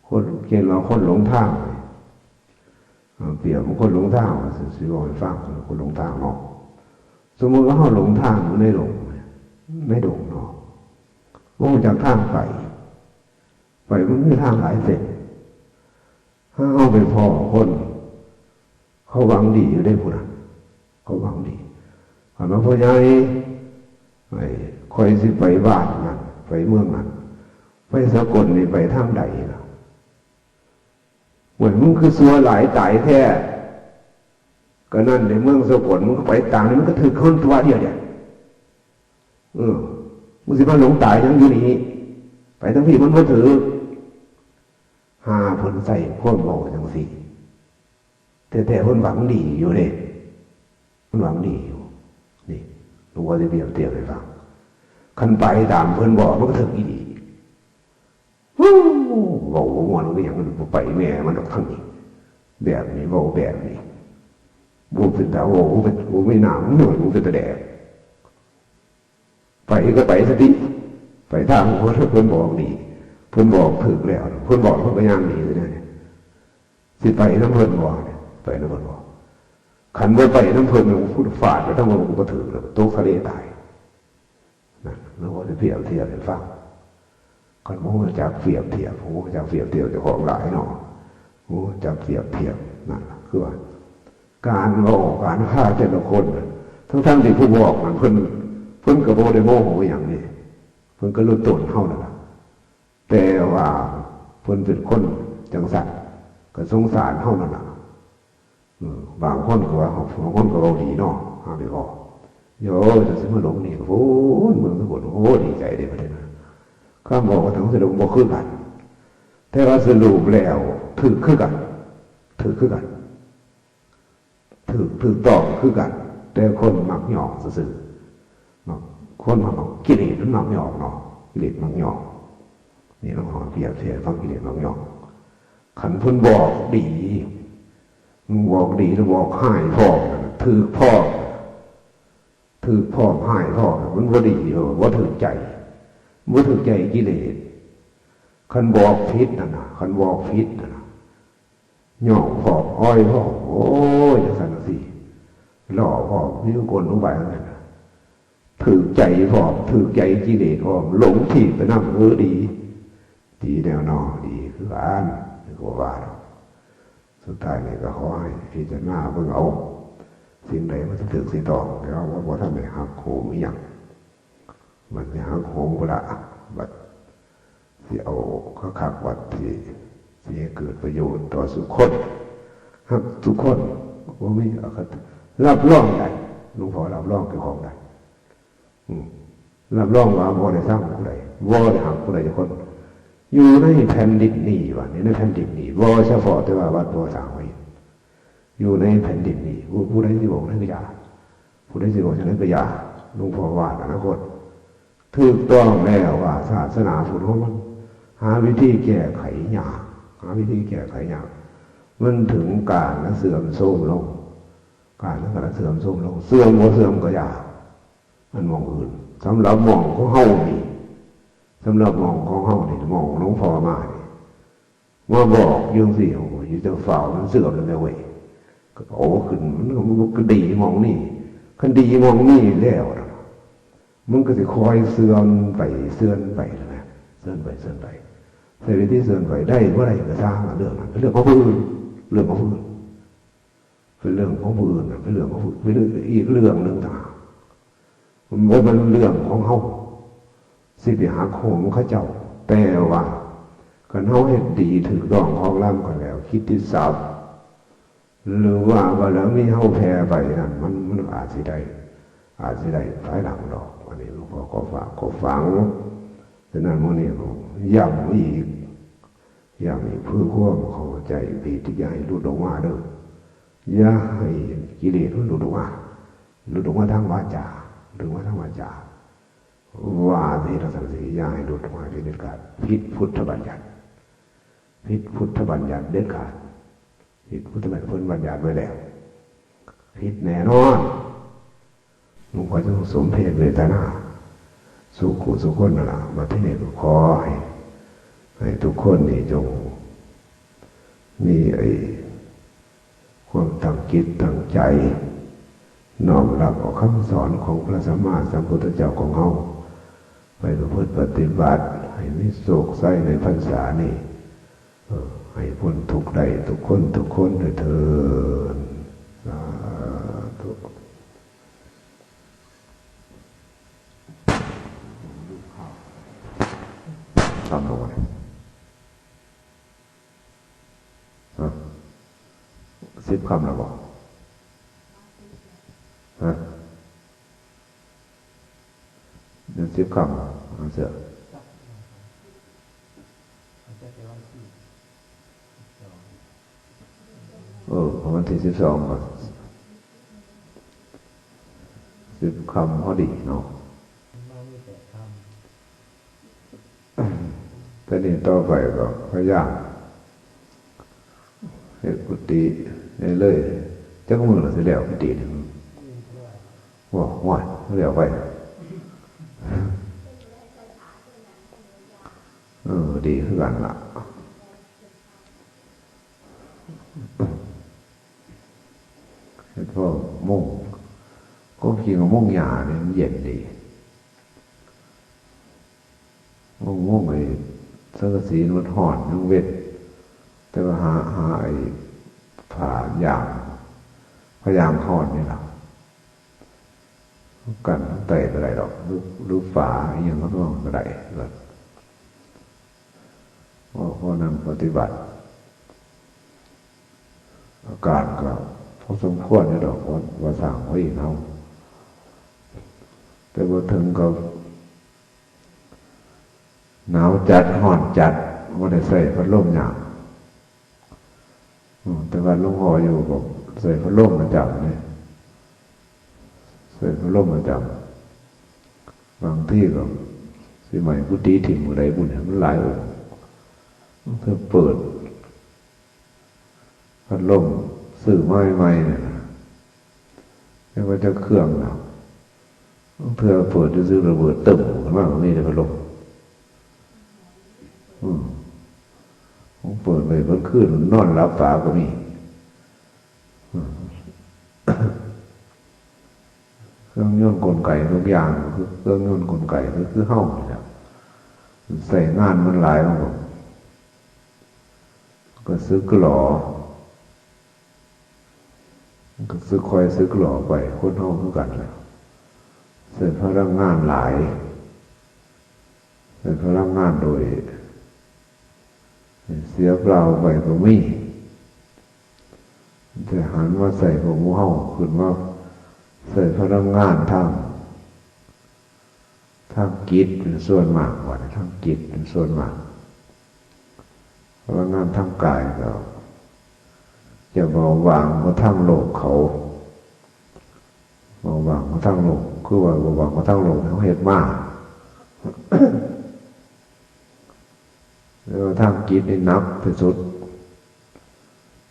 คน เช่นว่าคนหลงทางนี่ เอ่อ เปรียบเหมือนคนหลงทางว่าสิ สิเว้าให้ฟัง คนหลงทางเนาะ สมมุติว่าเฮาหลงทางอยู่ในดง ในดงเนาะ บ่รู้จักทางไป ไปมันมีทางหลายเส้น ถ้าเฮาไปพ้อคน เขาหวังดีอยู่เด้พุ้นน่ะ เขาหวังดี คันว่าพ่อใหญ่ ไอ้ ข้อยสิไปบ้านนั่น ไปเมืองนั่น ไปสกลนี่ไปทางใดล่ะ โอ้ย มึงคือซัวหลายตายแท้ ก็นั่นในเมืองสกล มึงก็ไปตางนี่ มันก็ถืกคนตัวเดียวเนี่ย เออ มึงสิมาหลงตายหยังอยู่นี่ ไปทางพี้มันบ่ถืก หาเพิ่นใส่ความเว้าจั่งซี้ แต่ แต่เพิ่นหวังดีอยู่เด้ เพิ่นหวังดีอยู่ นี่ หลวงพ่อสิเปรียบเทียบให้ฟัง คันไปตามเพิ่นบอก มันก็ถืกอีหลี ฮู้ เว้าบ่ม่วนคือหยัง มันบ่ไปแม่มันดอกทางนี้ แบบนี้ เว้าแบบนี้ บ่เป็นตาเว้า บ่เป็น บ่มีน้ำ มันบ่เป็นตาแดก ไปก็ไปซะติ ไปทางเพิ่น เพิ่นบอกดี เพิ่นบอกถืกแล้ว เพิ่นบอกเพิ่นก็ย่างหนีเลย สิไปนำเพิ่นบ่ ไปนำเพิ่นบ่ คันบ่ไปนำเพิ่น กูฟาดไปทางเพิ่น กูบ่ถืกแล้ว ตกทะเลตาย นั่น หลวงพ่อสิเปรียบเทียบให้ฟัง คันบ่รู้จักเปรียบเทียบ บ่รู้จักเปรียบเทียบเจ้าของหลายเนาะ บ่รู้จักเปรียบเทียบ นั่นล่ะ คือว่า การเว้า การพาแต่ละคนน่ะ ทั้งๆที่ผู้บอกนั่นเพิ่น เพิ่นก็บ่ได้โมโหหยังนี่ เพิ่นก็รู้ตนเฮานั่นล่ะ แต่ว่าเพิ่นเป็นคนจั่งซั้น ก็สงสารเฮานั่นล่ะ เออ บางคนก็ว่า บางคนก็เว้าดีเนาะ หาไปเว้า โย จะสิมาหลงนี่ก็พู้น เมืองสกล โอ้ ดีใจเด้ บัดนี้นะ คำบอกว่าทั้งสรุปบ่คือกัน แต่ว่าสรุปแล้วถืกคือกัน ถืกคือกัน ถืก ถืกต้องคือกัน แต่คนมักหยอกซื่อๆ มัก คนมัก กิเลสมันมักหยอกเนาะ กิเลสมักหยอก นี่หลวงพ่อเปรียบเทียบฟัง กิเลสมักหยอก คันเพิ่นบอกดี บอกดีแล้วบอกฮ้ายพร้อม ถืกพร้อม ถืกพร้อมฮ้ายพร้อม มันบ่ดี เออ บ่ถืกใจ บ่ถืกใจกิเลส คันบอกผิดนั่นน่ะ คันบอกผิดนั่นน่ะ หยอกพร้อม อ้อยพร้อม โอ้ย จั่งซั้นจั่งซี้ หล่อพร้อม มีคนลงไปนั่นน่ะ ถืกใจพร้อม ถืกใจกิเลสพร้อม หลงผิดไปนำ เออ ดี ดีแน่นอน ดีคือกัน คือบ่ว่าดอก สุดท้ายนี่ก็ขอให้พิจารณาเบิ่งเอา สิ่งใดมันสิถืกสิต้อง แต่ว่าบ่ทันได้หักโหมอีหยัง มันสิหักโหมพุ้นละ บัดสิเอาคักๆ บัดสิ สิให้เกิดประโยชน์ต่อซุคน ฮักซุคน บ่มีอคติ รับรองได้ หลวงพ่อรับรองเจ้าของได้ อืม รับรองว่าบ่ได้ซังผู้ใด บ่ได้ฮักผู้ใดจักคน อยู่ในแผ่นดินนี้ ว่านี่ ในแผ่นดินนี้ บ่เฉพาะแต่ว่าวัดบ่สร้างไว้ อยู่ในแผ่นดินนี้ ผู้ ผู้ใดสิบอกนั่นก็อย่า ผู้ใดสิบอกจั่งนั้นก็อย่า หลวงพ่อว่าอนาคต ถูกต้องแล้วว่าศาสนาพุทธของมัน หาวิธีแก้ไขยาก หาวิธีแก้ไขยาก มันถึงการเสื่อมโทรมลง การเสื่อมโทรมลง เสื่อมบ่เสื่อมก็อย่า มันหม่องอื่น สำหรับหม่องของเฮานี่ สำหรับหม่องของเฮานี่ หม่องหลวงพ่อมานี่ มาบอกอยู่จั่งซี้ โอ้ย อยู่แต่ฝ่าวมันเสื่อมแล้วแม่เว้ย ก็โอ้ ขึ้น มันก็ มันก็ดีหม่องนี่ คันดีหม่องนี่แล้วนะ มันก็สิค่อยเสื่อมไป เสื่อมไปนะ เสื่อมไป เสื่อมไป ใช้วิธีเสื่อมไป ได้บ่ได้ก็ซ่างเรื่องนั้น เรื่องของผู้อื่น เรื่องของผู้อื่น เป็นเรื่องของผู้อื่นน่ะ เป็นเรื่องของผู้ เป็นเรื่องอีกเรื่องหนึ่งต่างหาก มันบ่เป็นเรื่องของเฮา สิไปหักโหมเขาเจ้า แต่ว่าคันเฮาเฮ็ดดีถูกต้องของลำก็แล้ว กิตติศัพท์ หรือว่าบารมีเฮาแผ่ไปนั่น มัน มันอาจสิได้ อาจสิได้ภายหลังดอก อันนี้หลวงพ่อก็ฝาก ก็ฝัง ฉะนั้นมื้อนี้ก็ย้ำอีก ย้ำอีก เพื่อความเข้าใจผิด อย่าให้หลุดออกมาเด้อ อย่าให้กิเลสมันหลุดออกมา หลุดออกมาทางวาจา หลุดออกมาทางวาจา ว่าสิ เราสั่งสิ อย่าให้หลุดออกมาเป็นเด็ดขาด ผิดพุทธบัญญัติ ผิดพุทธบัญญัติเด็ดขาด ผิดพุทธบัญญัติ เพิ่นบัญญัติไว้แล้ว ผิดแน่นอน หลวงพ่อจงสมเพศเวทนา สู่ผู้สู่คนนั่นล่ะ มาที่นี่ก็ขอให้ ให้ทุกคนนี่จงมีไอ้ความตั้งจิตตั้งใจ น้อมรับเอาคำสอนของพระสัมมาสัมพุทธเจ้าของเฮา ไปประพฤติปฏิบัติ ให้มีโชคชัยในพรรษานี้ เออ ให้พ้นทุกข์ได้ทุกคนทุกคนด้วยเทอญ สาธุ ทำลงไป ฮะ สิบคำแล้วบ่ ฮะ เดือนสิบคำ อ่า เสือ เออ วันที่สิบสอง ก็ สิบคำพอดีเนาะ แต่นี่ต่อไปก็พยายามเฮ็ดกุฏิให้เลย จักมื้อละสิแล้วกุฏินี่ โอ้ โอ้ย แล้วไป เออ ดีคือกันล่ะ เฮ็ดพอมุง ความจริงอะ มุงหญ้านี่มันเย็นดี มุง มุงไอ้สังกะสีมันฮ้อน มันเว็น แต่ว่าหา หาไอ้ผ้ายาง ผ้ายางฮ้อนนี่ล่ะ กันทั้งไตก็ได้ดอก หรือ หรือฝาอิหยังก็ต้องก็ได้ เพราะ เพราะนั่งปฏิบัติ อาการก็พอสมควรอยู่ดอก ว่า ว่าสร้างไว้เฮา แต่บ่ถึงกับหนาวจัด ฮ้อนจัด บ่ได้ใส่พัดลมยาก อืม แต่ว่าหลวงพ่ออยู่ก็ใส่พัดลมประจำเนี่ย ใส่พัดลมประจำ บางทีก็สิไหม้กุฏิถิ่มมื้อใดบุญเนี่ย มันหลายองค์ เธอเปิด พัดลมซื้อมาใหม่ๆเนี่ยนะ เรียกว่าจะเครื่องนะ เธอเปิดซื้อระเบิดตึ้มขึ้นมา มันมีแต่พัดลม อืม ผมเปิดไปเบิดคืน นอนหลับตาก็มี อืม เครื่องยนต์กลไกทุกอย่างก็คือเครื่องยนต์กลไกก็คือเฮานี่แหละ ใส่งานมันหลาย มันก็ ก็สึกหลอ มันก็สึกค่อยสึกหลอไป คนเฮาคือกันแหละ ใส่พลังงานหลาย ใส่พลังงานโดย เสียเปล่าไปก็มี แต่หันมาใส่พวกหมู่เฮา ขึ้นมาใส่พลังงานทาง ทางจิตเป็นส่วนมาก ว่าทางจิตเป็นส่วนมาก พลังงานทางกายก็ จะเบาบางกว่าทางโลกเขา เบาบางกว่าทางโลก คือว่าเบาบางกว่าทางโลกเขาเฮ็ดมา แล้วทางจิตนี่หนักที่สุด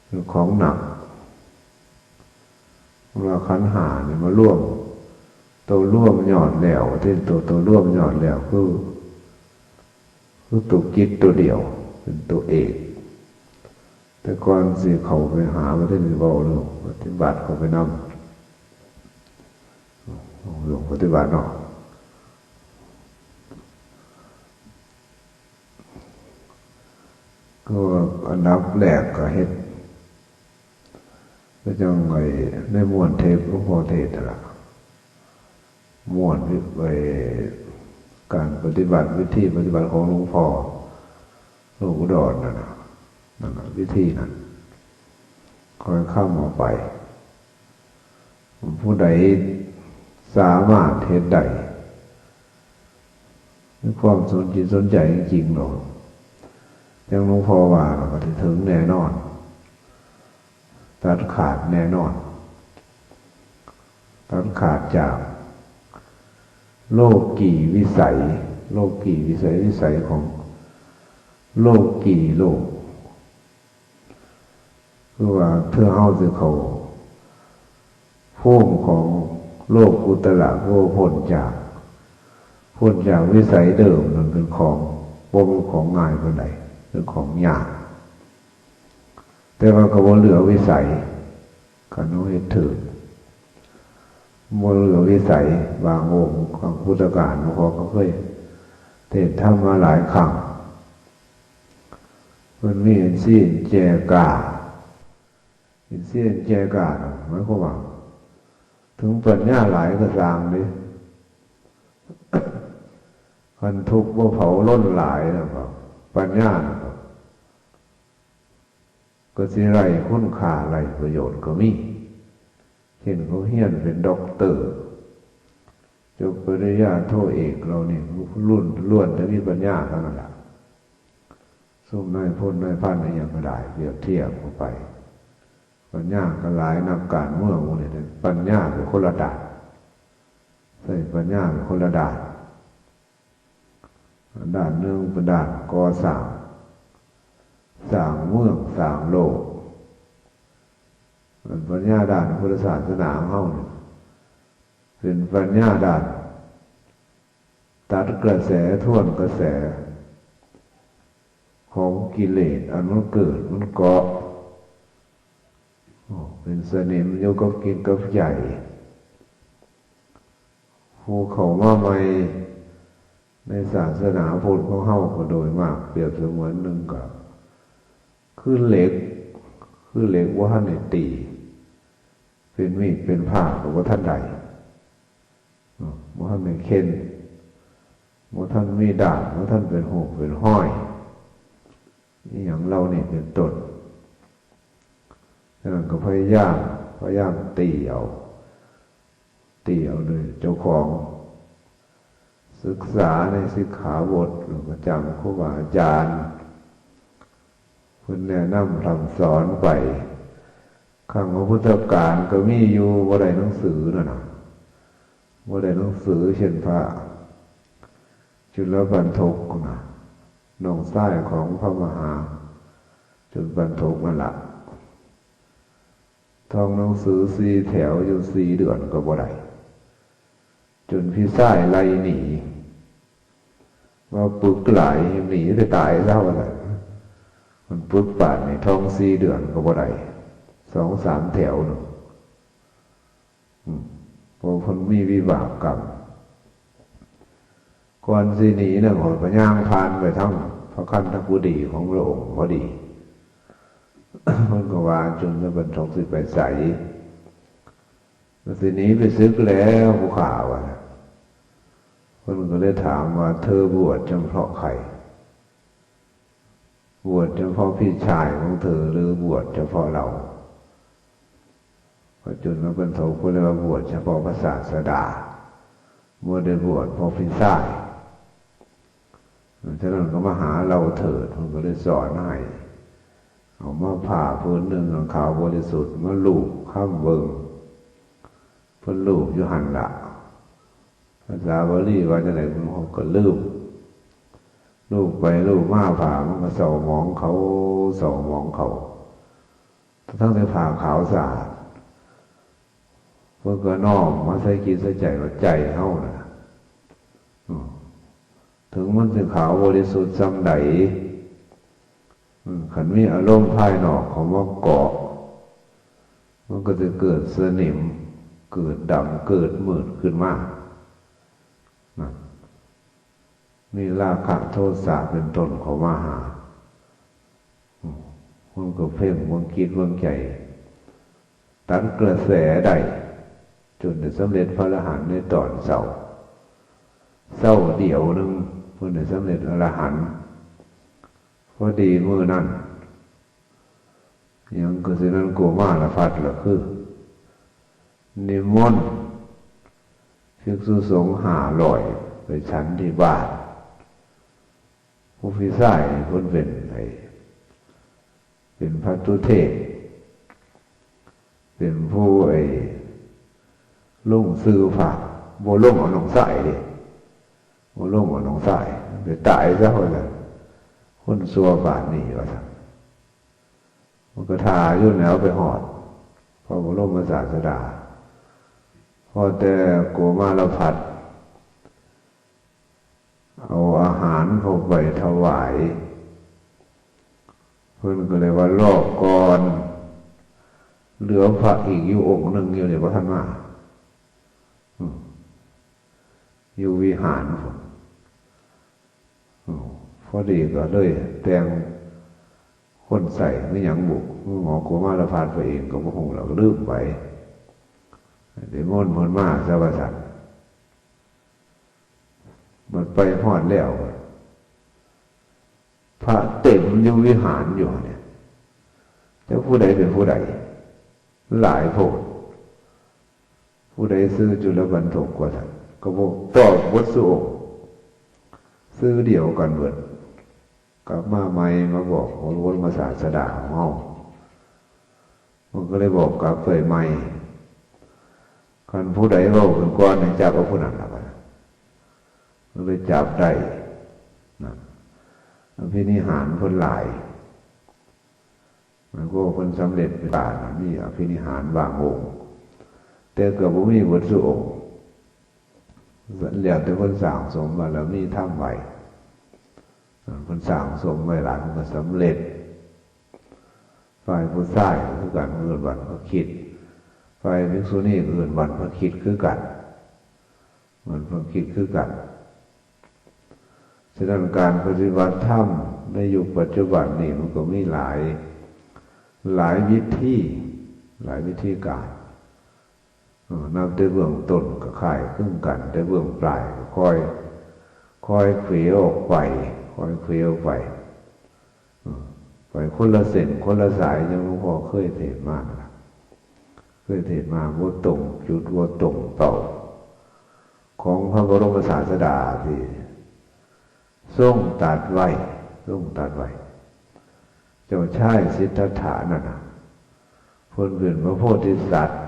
เป็นของหนัก เวลาขันธ์ห้านี่มารวม ตัวรวมยอดแล้ว ที่ตัว ตัวรวมยอดแล้ว คือ คือตัวจิตตัวเดียว เป็นตัวเอก แต่ก่อนสิเข้าไปหา บ่ทันได้เว้าเรื่องปฏิบัติเข้าไปนำ เรื่องปฏิบัติเนาะ ก็อันดับแรกก็เฮ็ด ไป จังไอ้ในม่วนเทปหลวงพ่อเทศน์นั่นล่ะ ม่วนวิ ไอ้การปฏิบัติ วิธีปฏิบัติของหลวงพ่อหลวงอุดรนั่นน่ะ นั่นน่ะ วิธีนั้น ค่อยค้ำเอาไป ผู้ใดสามารถเฮ็ดได้ มีความสนจิตสนใจจริงๆ เนาะ จั่งหลวงพ่อว่า ก็สิถึงแน่นอน ตัดขาดแน่นอน ตัดขาดจากโลกีวิสัย โลกีวิสัย วิสัยของโลกีโลก คือว่าเทื่อเฮาสิเข้าภูมิของโลกุตตระ คือว่าพ้นจาก พ้นจากวิสัยเดิมนั่นเป็นของ บ่เป็นของง่ายปานใด เป็นของยาก แต่ว่าก็บ่เหลือวิสัย คันเฮาเฮ็ดถูก บ่เหลือวิสัย บางองค์ ครั้งพุทธกาล หลวงพ่อก็เคยเทศน์ธรรมมาหลายครั้ง เพิ่นมีอินทรีย์แก่กล้า อินทรีย์แก่กล้าน่ะ หมายความว่า ถึงปัญญาหลายก็ซ่างเด้ คันทุกข์บ่เผาลนหลายแล้วก็ ปัญญาน่ะก็ ก็สิไร้คุณค่าไร้ประโยชน์ก็มี เช่นเขาเรียนเป็นด็อกเตอร์ จบปริญญาโทเอกเหล่านี้ ล้วน ล้วนแต่มีปัญญาเท่านั้นล่ะ ซุมนายพลนายพันอิหยังก็ได้ เปรียบเทียบเข้าไป ปัญญาก็หลาย นักการเมืองพวกนี้ ปัญญาเป็นคนละด้าน ใช้ปัญญาเป็นคนละด้าน ด้านหนึ่งเป็นด้านก่อสร้าง สร้างเมือง สร้างโลก ปัญญาด้านพุทธศาสนาของเฮานี่ เป็นปัญญาด้าน ตัดกระแส ทวนกระแส ของกิเลสอันมันเกิดมันเกาะ เป็นสนิมอยู่กับจิตกับใจ ผู้เข้ามาใหม่ในศาสนาพุทธของเฮาก็โดยมาก เปรียบเสมือนหนึ่งก็คือเหล็ก คือเหล็กบ่ทันได้ตี เป็นมีดเป็นผ้าก็บ่ทันได้ บ่ทันได้เข็น บ่ทันมีด้าม บ่ทันเป็นฮูกเป็นฮอย อีหยังเหล่านี้เป็นต้น ฉะนั้นก็พยายาม พยายามตีเอา ตีเอาโดยเจ้าของ ศึกษาในสิกขาบท แล้วก็จำครูบาอาจารย์ เพิ่นแนะนำพร่ำสอนไป ครั้งของพุทธกาลก็มีอยู่ บ่ได้หนังสือนั่นน่ะ บ่ได้หนังสือ เช่นพระจุลปัณฑกน่ะ น้องชายของพระมหาจุลปัณฑกนั่นล่ะ ท่องหนังสือสี่แถวอยู่สี่เดือนก็บ่ได้ จนพี่ชายไล่หนี ว่าปึกหลาย หนีไปตายซะว่าซั่น มันปึกปานนี่ ท่องสี่เดือนก็บ่ได้ สองสามแถวหนึ่ง อืม เพราะเพิ่นมีวิบากกรรม ก่อนสิหนีนั่น ข้อยก็ย่างผ่านไปทางพระคันธกุฎีของพระองค์พอดี เพิ่นก็ว่า จุลปัณฑกสิไปไส สิหนีไปศึกแล้วผู้ข้า ว่าซั่น เพิ่นก็เลยถามว่า เธอบวชเฉพาะใคร บวชเฉพาะพี่ชายของเธอ หรือบวชเฉพาะเรา พระจุลปัณฑกก็เลยว่า บวชเฉพาะพระศาสดา บ่ได้บวชเฉพาะพี่ชาย ฉะนั้นก็มาหาเราเถิด เพิ่นก็เลยสอนให้ เอามาผ้าผืนหนึ่งขาวบริสุทธิ์ มาลูบคำเบิ่ง เพิ่นลูบอยู่หั่นล่ะ ภาษาบาลีว่าจั่งใด เพิ่นก็ลูบ ลูบไปลูบมา ผ้ามันก็เศร้าหมองเข้า เศร้าหมองเข้า ทั้งที่ผ้าขาวสะอาด เพิ่นก็น้อมมาใส่จิตใส่ใจว่า ใจเฮาน่ะ อืม ถึงมันสิขาวบริสุทธิ์ส่ำใด อืม คันมีอารมณ์ภายนอกเข้ามาเกาะ มันก็จะเกิดสนิม เกิดดำ เกิดมืดขึ้นมา นะ มีราคะโทสะเป็นต้นเข้ามาหา อืม มันก็เพ่ง มันคิด มันใจ ตัดกระแสได้ จนได้สำเร็จพระอรหันต์ในตอนเช้า เช้าเดียวหนึ่งเพิ่นได้สำเร็จอรหันต์ พอดีมื้อนั้น หยังคือสินั้น โกมารพัสต์ล่ะคือ นิมนต์ภิกษุสงฆ์ห้าร้อยไปฉันที่บ้าน ผู้พี่ชายเพิ่นเป็นไอ้ เป็นภัตตุเทศ เป็นผู้ไอ้ ลงชื่อพระ บ่ลงเอาน้องชายเด้ บ่ลงเอาน้องชาย ไปตายซะว่าซั่น คนชั่วปานนี้ว่าซั่น มันก็ถ่าอยู่แล้วไปฮอด พระบรมศาสดา พอแต่โกมารพัสต์ เอาอาหารเข้าไปถวาย เพิ่นก็เลยว่ารอบก่อน เหลือพระอีกอยู่องค์หนึ่งอยู่นี่บ่ทันมา อืม อยู่วิหารพุ้น อืม พอดีก็เลยแต่งคนใส่หรือหยังบุ หมอโกมารพัสต์ไปเองก็บ่ฮู้แล้ว ก็ลืมไป นิมนต์เพิ่นมาซะว่าซั่น บัดไปฮอดแล้ว พระเต็มอยู่วิหารอยู่เนี่ย แต่ผู้ใดเป็นผู้ใด หลายโพด ผู้ใดชื่อจุลบรรทกว่าซั่น ก็บอกตอบเบิดซุองค์ ชื่อเดียวกันเบิด กลับมาใหม่มาบอกพระบรมศาสดาของเฮา มันก็เลยบอกกลับไปใหม่ คันผู้ใดเว้าขึ้นก่อนนี่จับเอาผู้นั้นล่ะบัดนี้ มันเลยจับได้นะ อภินิหารเพิ่นหลาย มันก็เพิ่นสำเร็จเป็นตานะ มีอภินิหารบางองค์ แต่ก็บ่มีเบิดซุองค์ แล้วแต่เพิ่นสั่งสมบารมีธรรมไว้ เพิ่นสั่งสมไว้หลาย มันก็สำเร็จ ฝ่ายผู้ชายก็คือกัน เอิ้นบรรพคิด ฝ่ายภิกษุณีก็เอิ้นบรรพคิดคือกัน บรรพคิดคือกัน ฉะนั้นการปฏิบัติธรรมในยุคปัจจุบันนี้มันก็มีหลาย หลายวิธี หลายวิธีการ เออ นับแต่เบื้องต้นก็คล้ายคลึงกัน แต่เบื้องปลายก็ค่อย ค่อยเขวออกไป ค่อยเขวออกไป เออ ไปคนละเส้นคนละสาย อย่างหลวงพ่อเคยเทศน์มานั่นล่ะ เคยเทศน์มา บ่ตรงจุด บ่ตรงเป้า ของพระบรมศาสดาที่ทรงตรัสไว้ ทรงตรัสไว้ เจ้าชายสิทธัตถะนั่นน่ะ เพิ่นเป็นพระโพธิสัตว์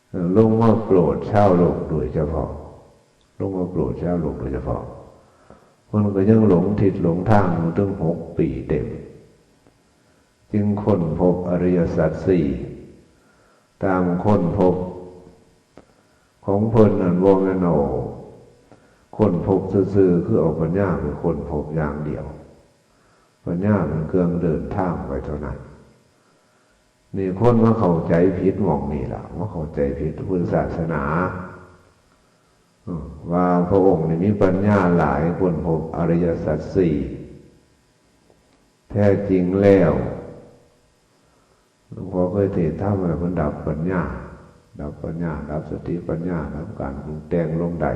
เอ่อ ลงมาโปรดชาวโลกโดยเฉพาะ ลงมาโปรดชาวโลกโดยเฉพาะ เพิ่นก็ยังหลงทิศหลงทางอยู่ถึงหกปีเต็ม จึงค้นพบอริยสัจสี่ ตามค้นพบของเพิ่นนั่นบ่แม่นเอาค้นพบซื่อๆ คือเอาปัญญาไปค้นพบอย่างเดียว ปัญญาเป็นเครื่องเดินทางไปเท่านั้น นี่คนมาเข้าใจผิดหม่องนี่ล่ะ มาเข้าใจผิดพุทธศาสนา เออ ว่าพระองค์นี่มีปัญญาหลาย ค้นพบอริยสัจสี่ แท้จริงแล้ว หลวงพ่อเคยเทศน์ธรรมไว้ เพิ่นดับปัญญา ดับปัญญา ดับสติปัญญา ดับการปรุงแต่งลงได้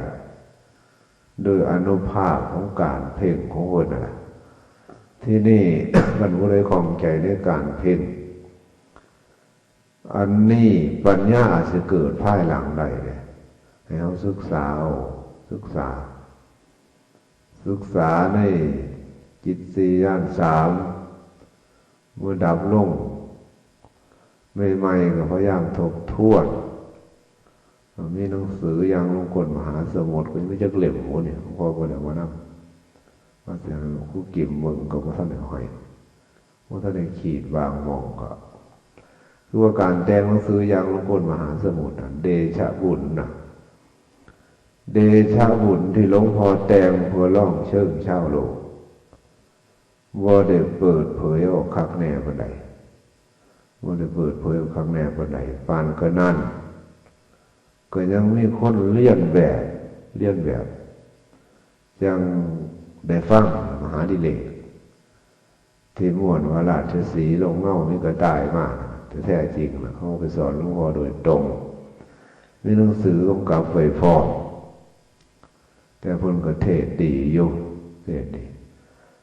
โดยอานุภาพของการเพ่งของเพิ่นนั่นล่ะ ที่นี่ คันผู้ใดข้องใจในการเพ่ง อันนี้ปัญญาอาจจะเกิดภายหลังได้เด้ ให้เฮาศึกษาเอา ศึกษา ศึกษาในจิตสี่ญาณสาม เมื่อดับลงใหม่ๆ ก็พยายามทบทวน มีหนังสืออย่างหลวงก้นมหาสมุทรก็ยังมีจักเล่มหมู่นี่ หลวงพ่อบ่ได้เอามานำ มาแต่หลวงปู่กิมเบิ่งก็บ่ทันได้ห้อย บ่ทันได้ขีดบางหม่องก็ คือว่าการแต่งหนังสืออย่างหลวงก้นมหาสมุทรน่ะ เดชะบุญน่ะ เดชะบุญที่หลวงพ่อแต่งเพื่อลองเชิงชาวโลก บ่ได้เปิดเผยออกคักแน่ปานใด บ่ได้เปิดเผยออกคักแน่ปานใด ปานกะนั้น ก็ยังมีคนเลียนแบบ เลียนแบบ จั่งได้ฟังมหาดิเรก ที่ม่วนว่าราชสีห์ลงเงามีกระต่ายมา แต่แท้จริงนะเขาไปสอนหลวงพ่อโดยตรง มีหนังสือกำกับไว้พร้อม แต่เพิ่นก็เทศน์ดีอยู่ เทศน์ดี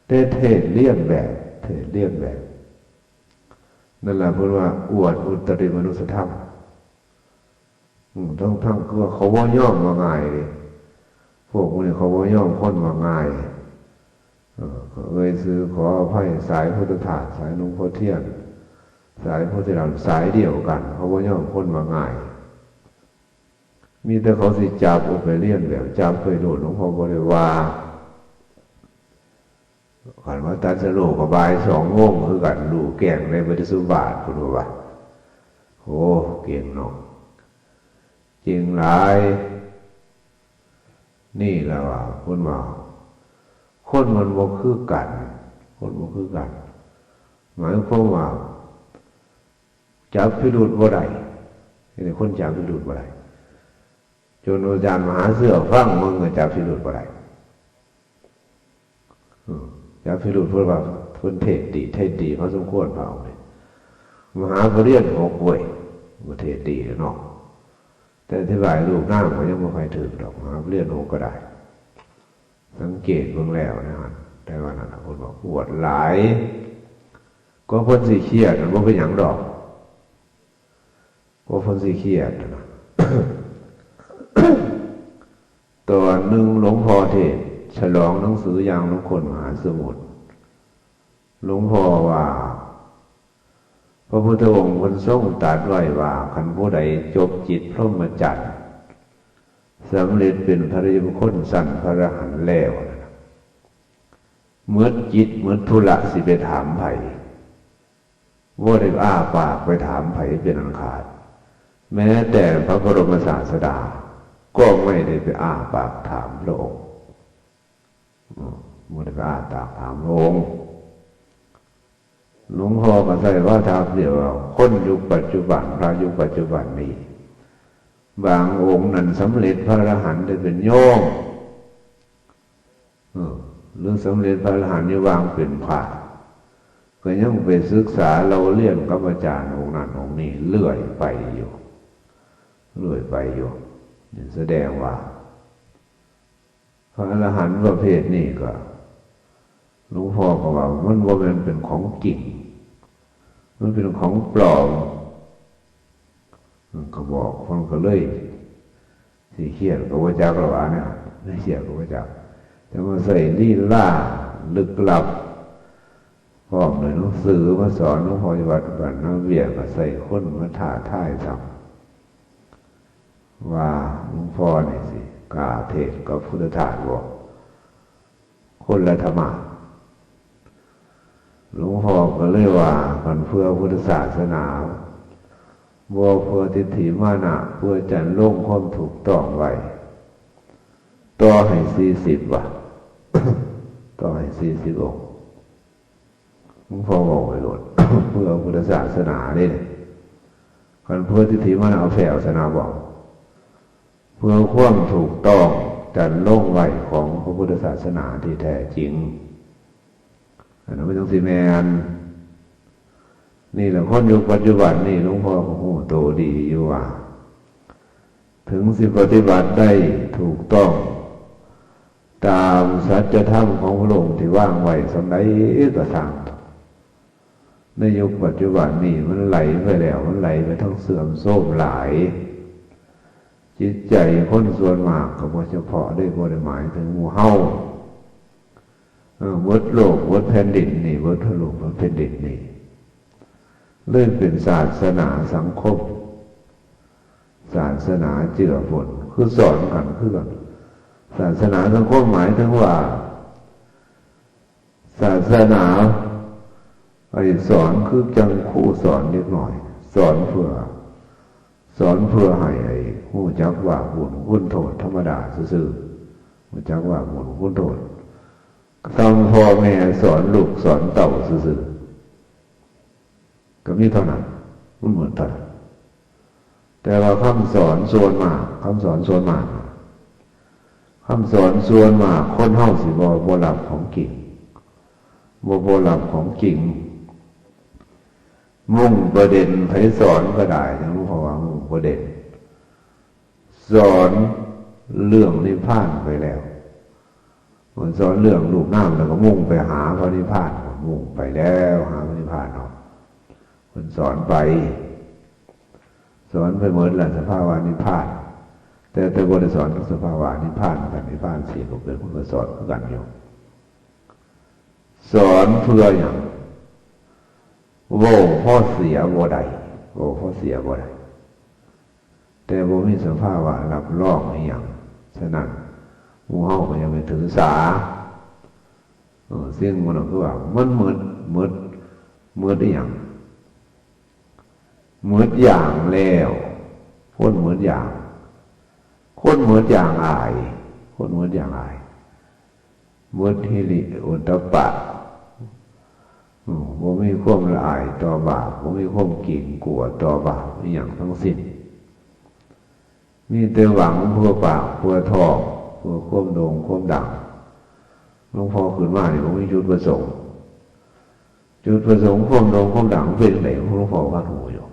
แต่เทศน์เลียนแบบ เทศน์เลียนแบบ นั่นแหละเพิ่นว่าอวดอุตริมนุสธรรม อืม ทั้งๆ คือว่าเขาบ่ยอมว่าง่ายเด้ พวกพวกนี้เขาบ่ยอมคนว่าง่าย เออ ก็เอ่ยชื่อขออภัย สายพุทธทาส สายหลวงพ่อเทียน สายโพธิรัตน์ สายเดียวกัน เขาบ่ยอมคนว่าง่าย มีแต่เขาสิจับเอาไปเลียนแบบ จับไปโลด หลวงพ่อบ่ได้ว่า คันว่าตรัสรู้ก็บ่ายสองโมงคือกัน รู้แจ้งในปฏิสุบาท พุทธว่า โอ้ เก่งเนาะ เก่งหลาย นี่แหละว่า คนว่า คนมันบ่คือกัน คนบ่คือกัน หมายความว่า จับพิรุธบ่ได้ นี่คนจับพิรุธบ่ได้ จนอาจารย์มหาเสือฟังมันก็จับพิรุธบ่ได้ อืม จับพิรุธ เพิ่นว่าเพิ่นเทศน์ดี เทศน์ดีพอสมควร พระองค์นี่ มหาปริญญาหกเว้ย บ่เทศน์ดีเนาะ แต่อธิบายรูปนามก็ยังบ่ค่อยถูกดอก มหาปริญญาหกก็ได้ สังเกตเบิ่งแล้วนะฮะ แต่ว่านั่นน่ะ เพิ่นบอกอวดหลาย ก็เพิ่นสิเครียด มันบ่เป็นหยังดอก ก็เพิ่นสิเครียดนะ ตอนหนึ่งหลวงพ่อเทศน์ฉลองหนังสืออย่างหลวงคนมหาสมุทร หลวงพ่อว่า พระพุทธองค์เพิ่นทรงตรัสไว้ว่า คันผู้ใดจบจิตพรหมจรรย์ สำเร็จเป็นพระริยบุคคลชั้นพระอรหันต์แล้วนะ หมดจิตหมดธุระสิไปถามไผ บ่ได้อ้าปากไปถามไผเป็นอันขาด แม้แต่พระบรมศาสดา ก็ไม่ได้ไปอ้าปากถามพระองค์ อืม บ่ได้ไปอ้าปากถามพระองค์ หลวงพ่อก็ใช้วาทะเปรียบว่า คนยุคปัจจุบัน พระยุคปัจจุบันนี้ บางองค์นั้นสำเร็จพระอรหันต์ได้เป็นโยม เออ หรือสำเร็จพระอรหันต์อยู่วางเป็นพระ ก็ยังไปศึกษาเล่าเรียนกับอาจารย์องค์นั้นองค์นี้เรื่อยไปอยู่ เรื่อยไปอยู่ นี่แสดงว่า พระอรหันต์ประเภทนี้ก็ หลวงพ่อก็ว่ามันบ่แม่นเป็นของจริง มันเป็นของปลอม มันก็บอกคนก็เลย สิเครียดก็บ่จักแล้วว่าเนี่ย สิเครียดก็บ่จัก แต่มาใช้ลีลาลึกลับ พร้อมด้วยหนังสือมาสอนหลวงพ่ออยู่วัดบ้านนาเวียง ก็ใช้คนมาท้าทายซ้ำ ว่าหลวงพ่อนี่สิกล้าเทศน์กับพุทธทาสบ่ คนละธรรมะ หลวงพ่อก็เลยว่า คันเพื่อพุทธศาสนา บ่เพื่อทิฏฐิมานะ เพื่อจรรโลงความถูกต้องไว้ ต่อให้สี่สิบว่ะ ต่อให้สี่สิบองค์ หลวงพ่อบอกไว้โลด เพื่อพุทธศาสนาเด้ คันเพื่อทิฏฐิมานะ เอาแผ่วสนาบอก เพื่อความถูกต้องจรรโลงไว้ของพระพุทธศาสนาที่แท้จริง อันนั้นมันจั่งสิแม่น นี่แหละคนยุคปัจจุบันนี่ หลวงพ่อก็ฮู้โตดีอยู่ว่า ถึงสิปฏิบัติได้ถูกต้อง ตามสัจธรรมของพระองค์ที่วางไว้ส่ำใดก็ซ่าง ในยุคปัจจุบันนี่มันไหลไปแล้ว มันไหลไปทางเสื่อมโทรมหลาย จิตใจคนส่วนมากก็บ่เฉพาะเด้ บ่ได้หมายถึงหมู่เฮา เออ เบิดโลกเบิดแผ่นดินนี่ เบิดโลกเบิดแผ่นดินนี่ เลยเป็นศาสนาสังคม ศาสนาเจือปน คือสอนกันคือกัน ศาสนาสังคมหมายถึงว่า ศาสนา ไอ้สอนคือจั่งครูสอนเด็กน้อย สอนเพื่อ สอนเพื่อให้ไอ้ฮู้จักว่าบุญคุณโทษธรรมดาซื่อๆ ฮู้จักว่าบุญคุณโทษ ส่ำพ่อแม่สอนลูกสอนเต้าซื่อๆ ก็มีเท่านั้น มันเหมือนเท่านั้น แต่ว่าคำสอนส่วนมาก คำสอนส่วนมาก คำสอนส่วนมาก คนเฮาสิบ่ บ่รับของจริง บ่ บ่รับของจริง มุ่งประเด็น ไผสอนก็ได้ จั่งหลวงพ่อว่ามุ่งประเด็น สอนเรื่องนิพพานไปแล้ว สอนเรื่องรูปนามแล้วก็มุ่งไปหาพระนิพพาน มุ่งไปแล้วหาพระนิพพานเนาะ เพิ่นสอนไป สอนไปหมดละสภาวะนิพพาน แต่ แต่บ่ได้สอนสภาวะนิพพาน กันนิพพานสี่ก็เป็น เพิ่นก็สอนคือกันอยู่ สอนเพื่อหยัง เว้าพอเสียบ่ได้ เว้าพอเสียบ่ได้ แต่บ่มีสภาวะรับรองอิหยัง ฉะนั้นหมู่เฮาก็อย่าไปถือสา เออ สิ่งหมู่นั้นคือว่ามันหมด หมด หมดอิหยัง หมดอย่างแล้ว คนหมดอย่าง คนหมดอย่างอาย คนหมดอย่างอาย หมดหิริโอตตัปปะ อืม บ่มีความละอายต่อบาป บ่มีความเกรงกลัวต่อบาปอิหยังทั้งสิ้น มีแต่หวังเพื่อปากเพื่อท้อง เพื่อความโด่งความดัง หลวงพ่อขึ้นมานี่บ่มีจุดประสงค์ จุดประสงค์ความโด่งความดังเป็นจั่งใด หลวงพ่อพาฮู้อยู่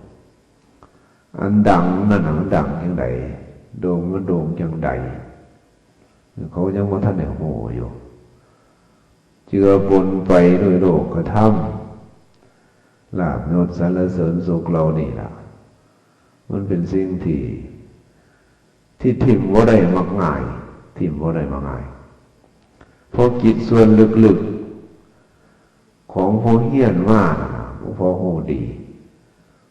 อันดังนั่นน่ะมันดังจั่งใด โด่งมันโด่งจั่งใด เขายังบ่ทันได้ฮู้อยู่ เจือปนไปด้วยโลกธรรม ลาภยศสรรเสริญสุขเหล่านี้ล่ะ มันเป็นสิ่งที่ ที่ถิ่มบ่ได้มักง่าย ถิ่มบ่ได้มักง่าย เพราะกิจส่วนลึกๆ ของผู้เฮียนมาน่ะนะ หลวงพ่อฮู้ดี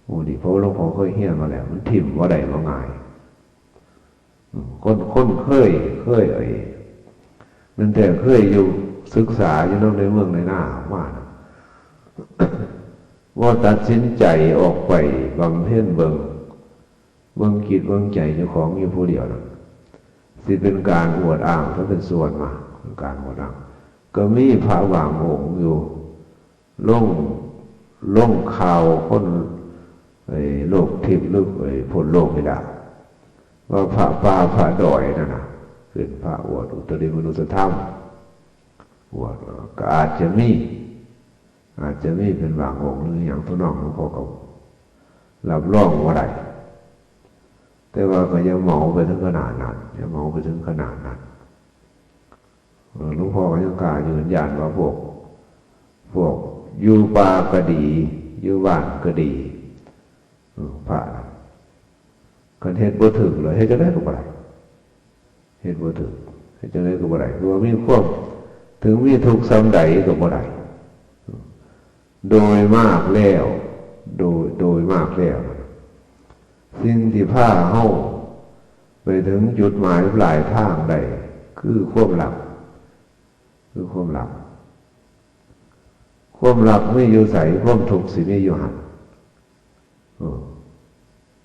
ฮู้ดี เพราะหลวงพ่อเคยเฮียนมาแล้ว มันถิ่มบ่ได้มักง่าย อืม คน คนเคย เคย ไอ้ แม่นแต่เคยอยู่ศึกษาอยู่นำในเมืองในนามาน่ะ บ่ตัดสินใจออกไปบำเพ็ญเบิ่ง เบิ่งจิตเบิ่งใจเจ้าของอยู่ผู้เดียวน่ะ สิเป็นการอวดอ้างซะเป็นส่วนมาก เป็นการอวดอ้าง ก็มีพระบางองค์อยู่ ลง ลงข่าวคน ไอ้โลกทิพย์หรือไอ้พ้นโลกนี่ล่ะ ว่าพระป่าพระดอยนั่นน่ะ ขึ้นพระอวดอุตริมนุสธรรม อวด ก็อาจจะมี อาจจะมีเป็นบางองค์หรือหยังทำนองหลวงพ่อก็รับรองบ่ได้ แต่ว่าก็อย่าเหมาไปถึงขนาดนั้น อย่าเหมาไปถึงขนาดนั้น เออ หลวงพ่อก็ยังกล้ายืนยันว่าพวก พวกอยู่ป่าก็ดี อยู่บ้านก็ดี เออ พระน่ะ คันเฮ็ดบ่ถูกแล้ว เฮ็ดจั่งใดก็บ่ได้ เฮ็ดบ่ถูก เฮ็ดจั่งใดก็บ่ได้ คือว่ามีความ ถึงมีทุกข์ส่ำใดก็บ่ได้ โดยมากแล้ว โดย โดยมากแล้ว สิ่งที่พาเฮาไปถึงจุดหมายปลายทางได้ คือความรัก คือความรัก ความรักมีอยู่ไส ความทุกข์สิมีอยู่หั่น เออ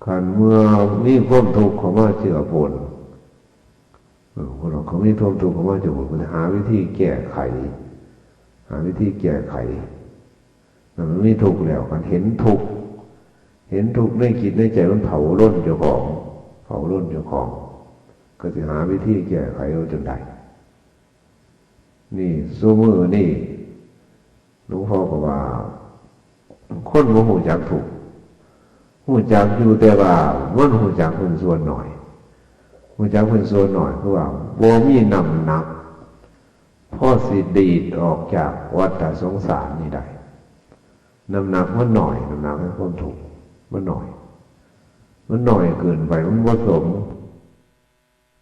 คันเมื่อมีความทุกข์เข้ามาเจือปน เออ คนเราเขามีความทุกข์เข้ามาเจือปน ก็จะหาวิธีแก้ไข หาวิธีแก้ไข นั่นมันมีทุกข์แล้ว คันเห็นทุกข์ เห็นทุกข์ในจิตในใจมันเผาลนเจ้าของ เผาลนเจ้าของ ก็จะหาวิธีแก้ไขเอาจั่งใด นี่ซุมื้อนี่ หลวงพ่อก็ว่า คนบ่ฮู้จักทุกข์ ฮู้จักอยู่แต่ว่ามันฮู้จักเป็นส่วนน้อย ฮู้จักเป็นส่วนน้อย คือว่าบ่มีน้ำหนัก พอสิดีดออกจากวัฏสงสารนี่ได้ น้ำหนักมันน้อย น้ำหนักแห่งความทุกข์มันน้อย มันน้อยเกินไป มันบ่สม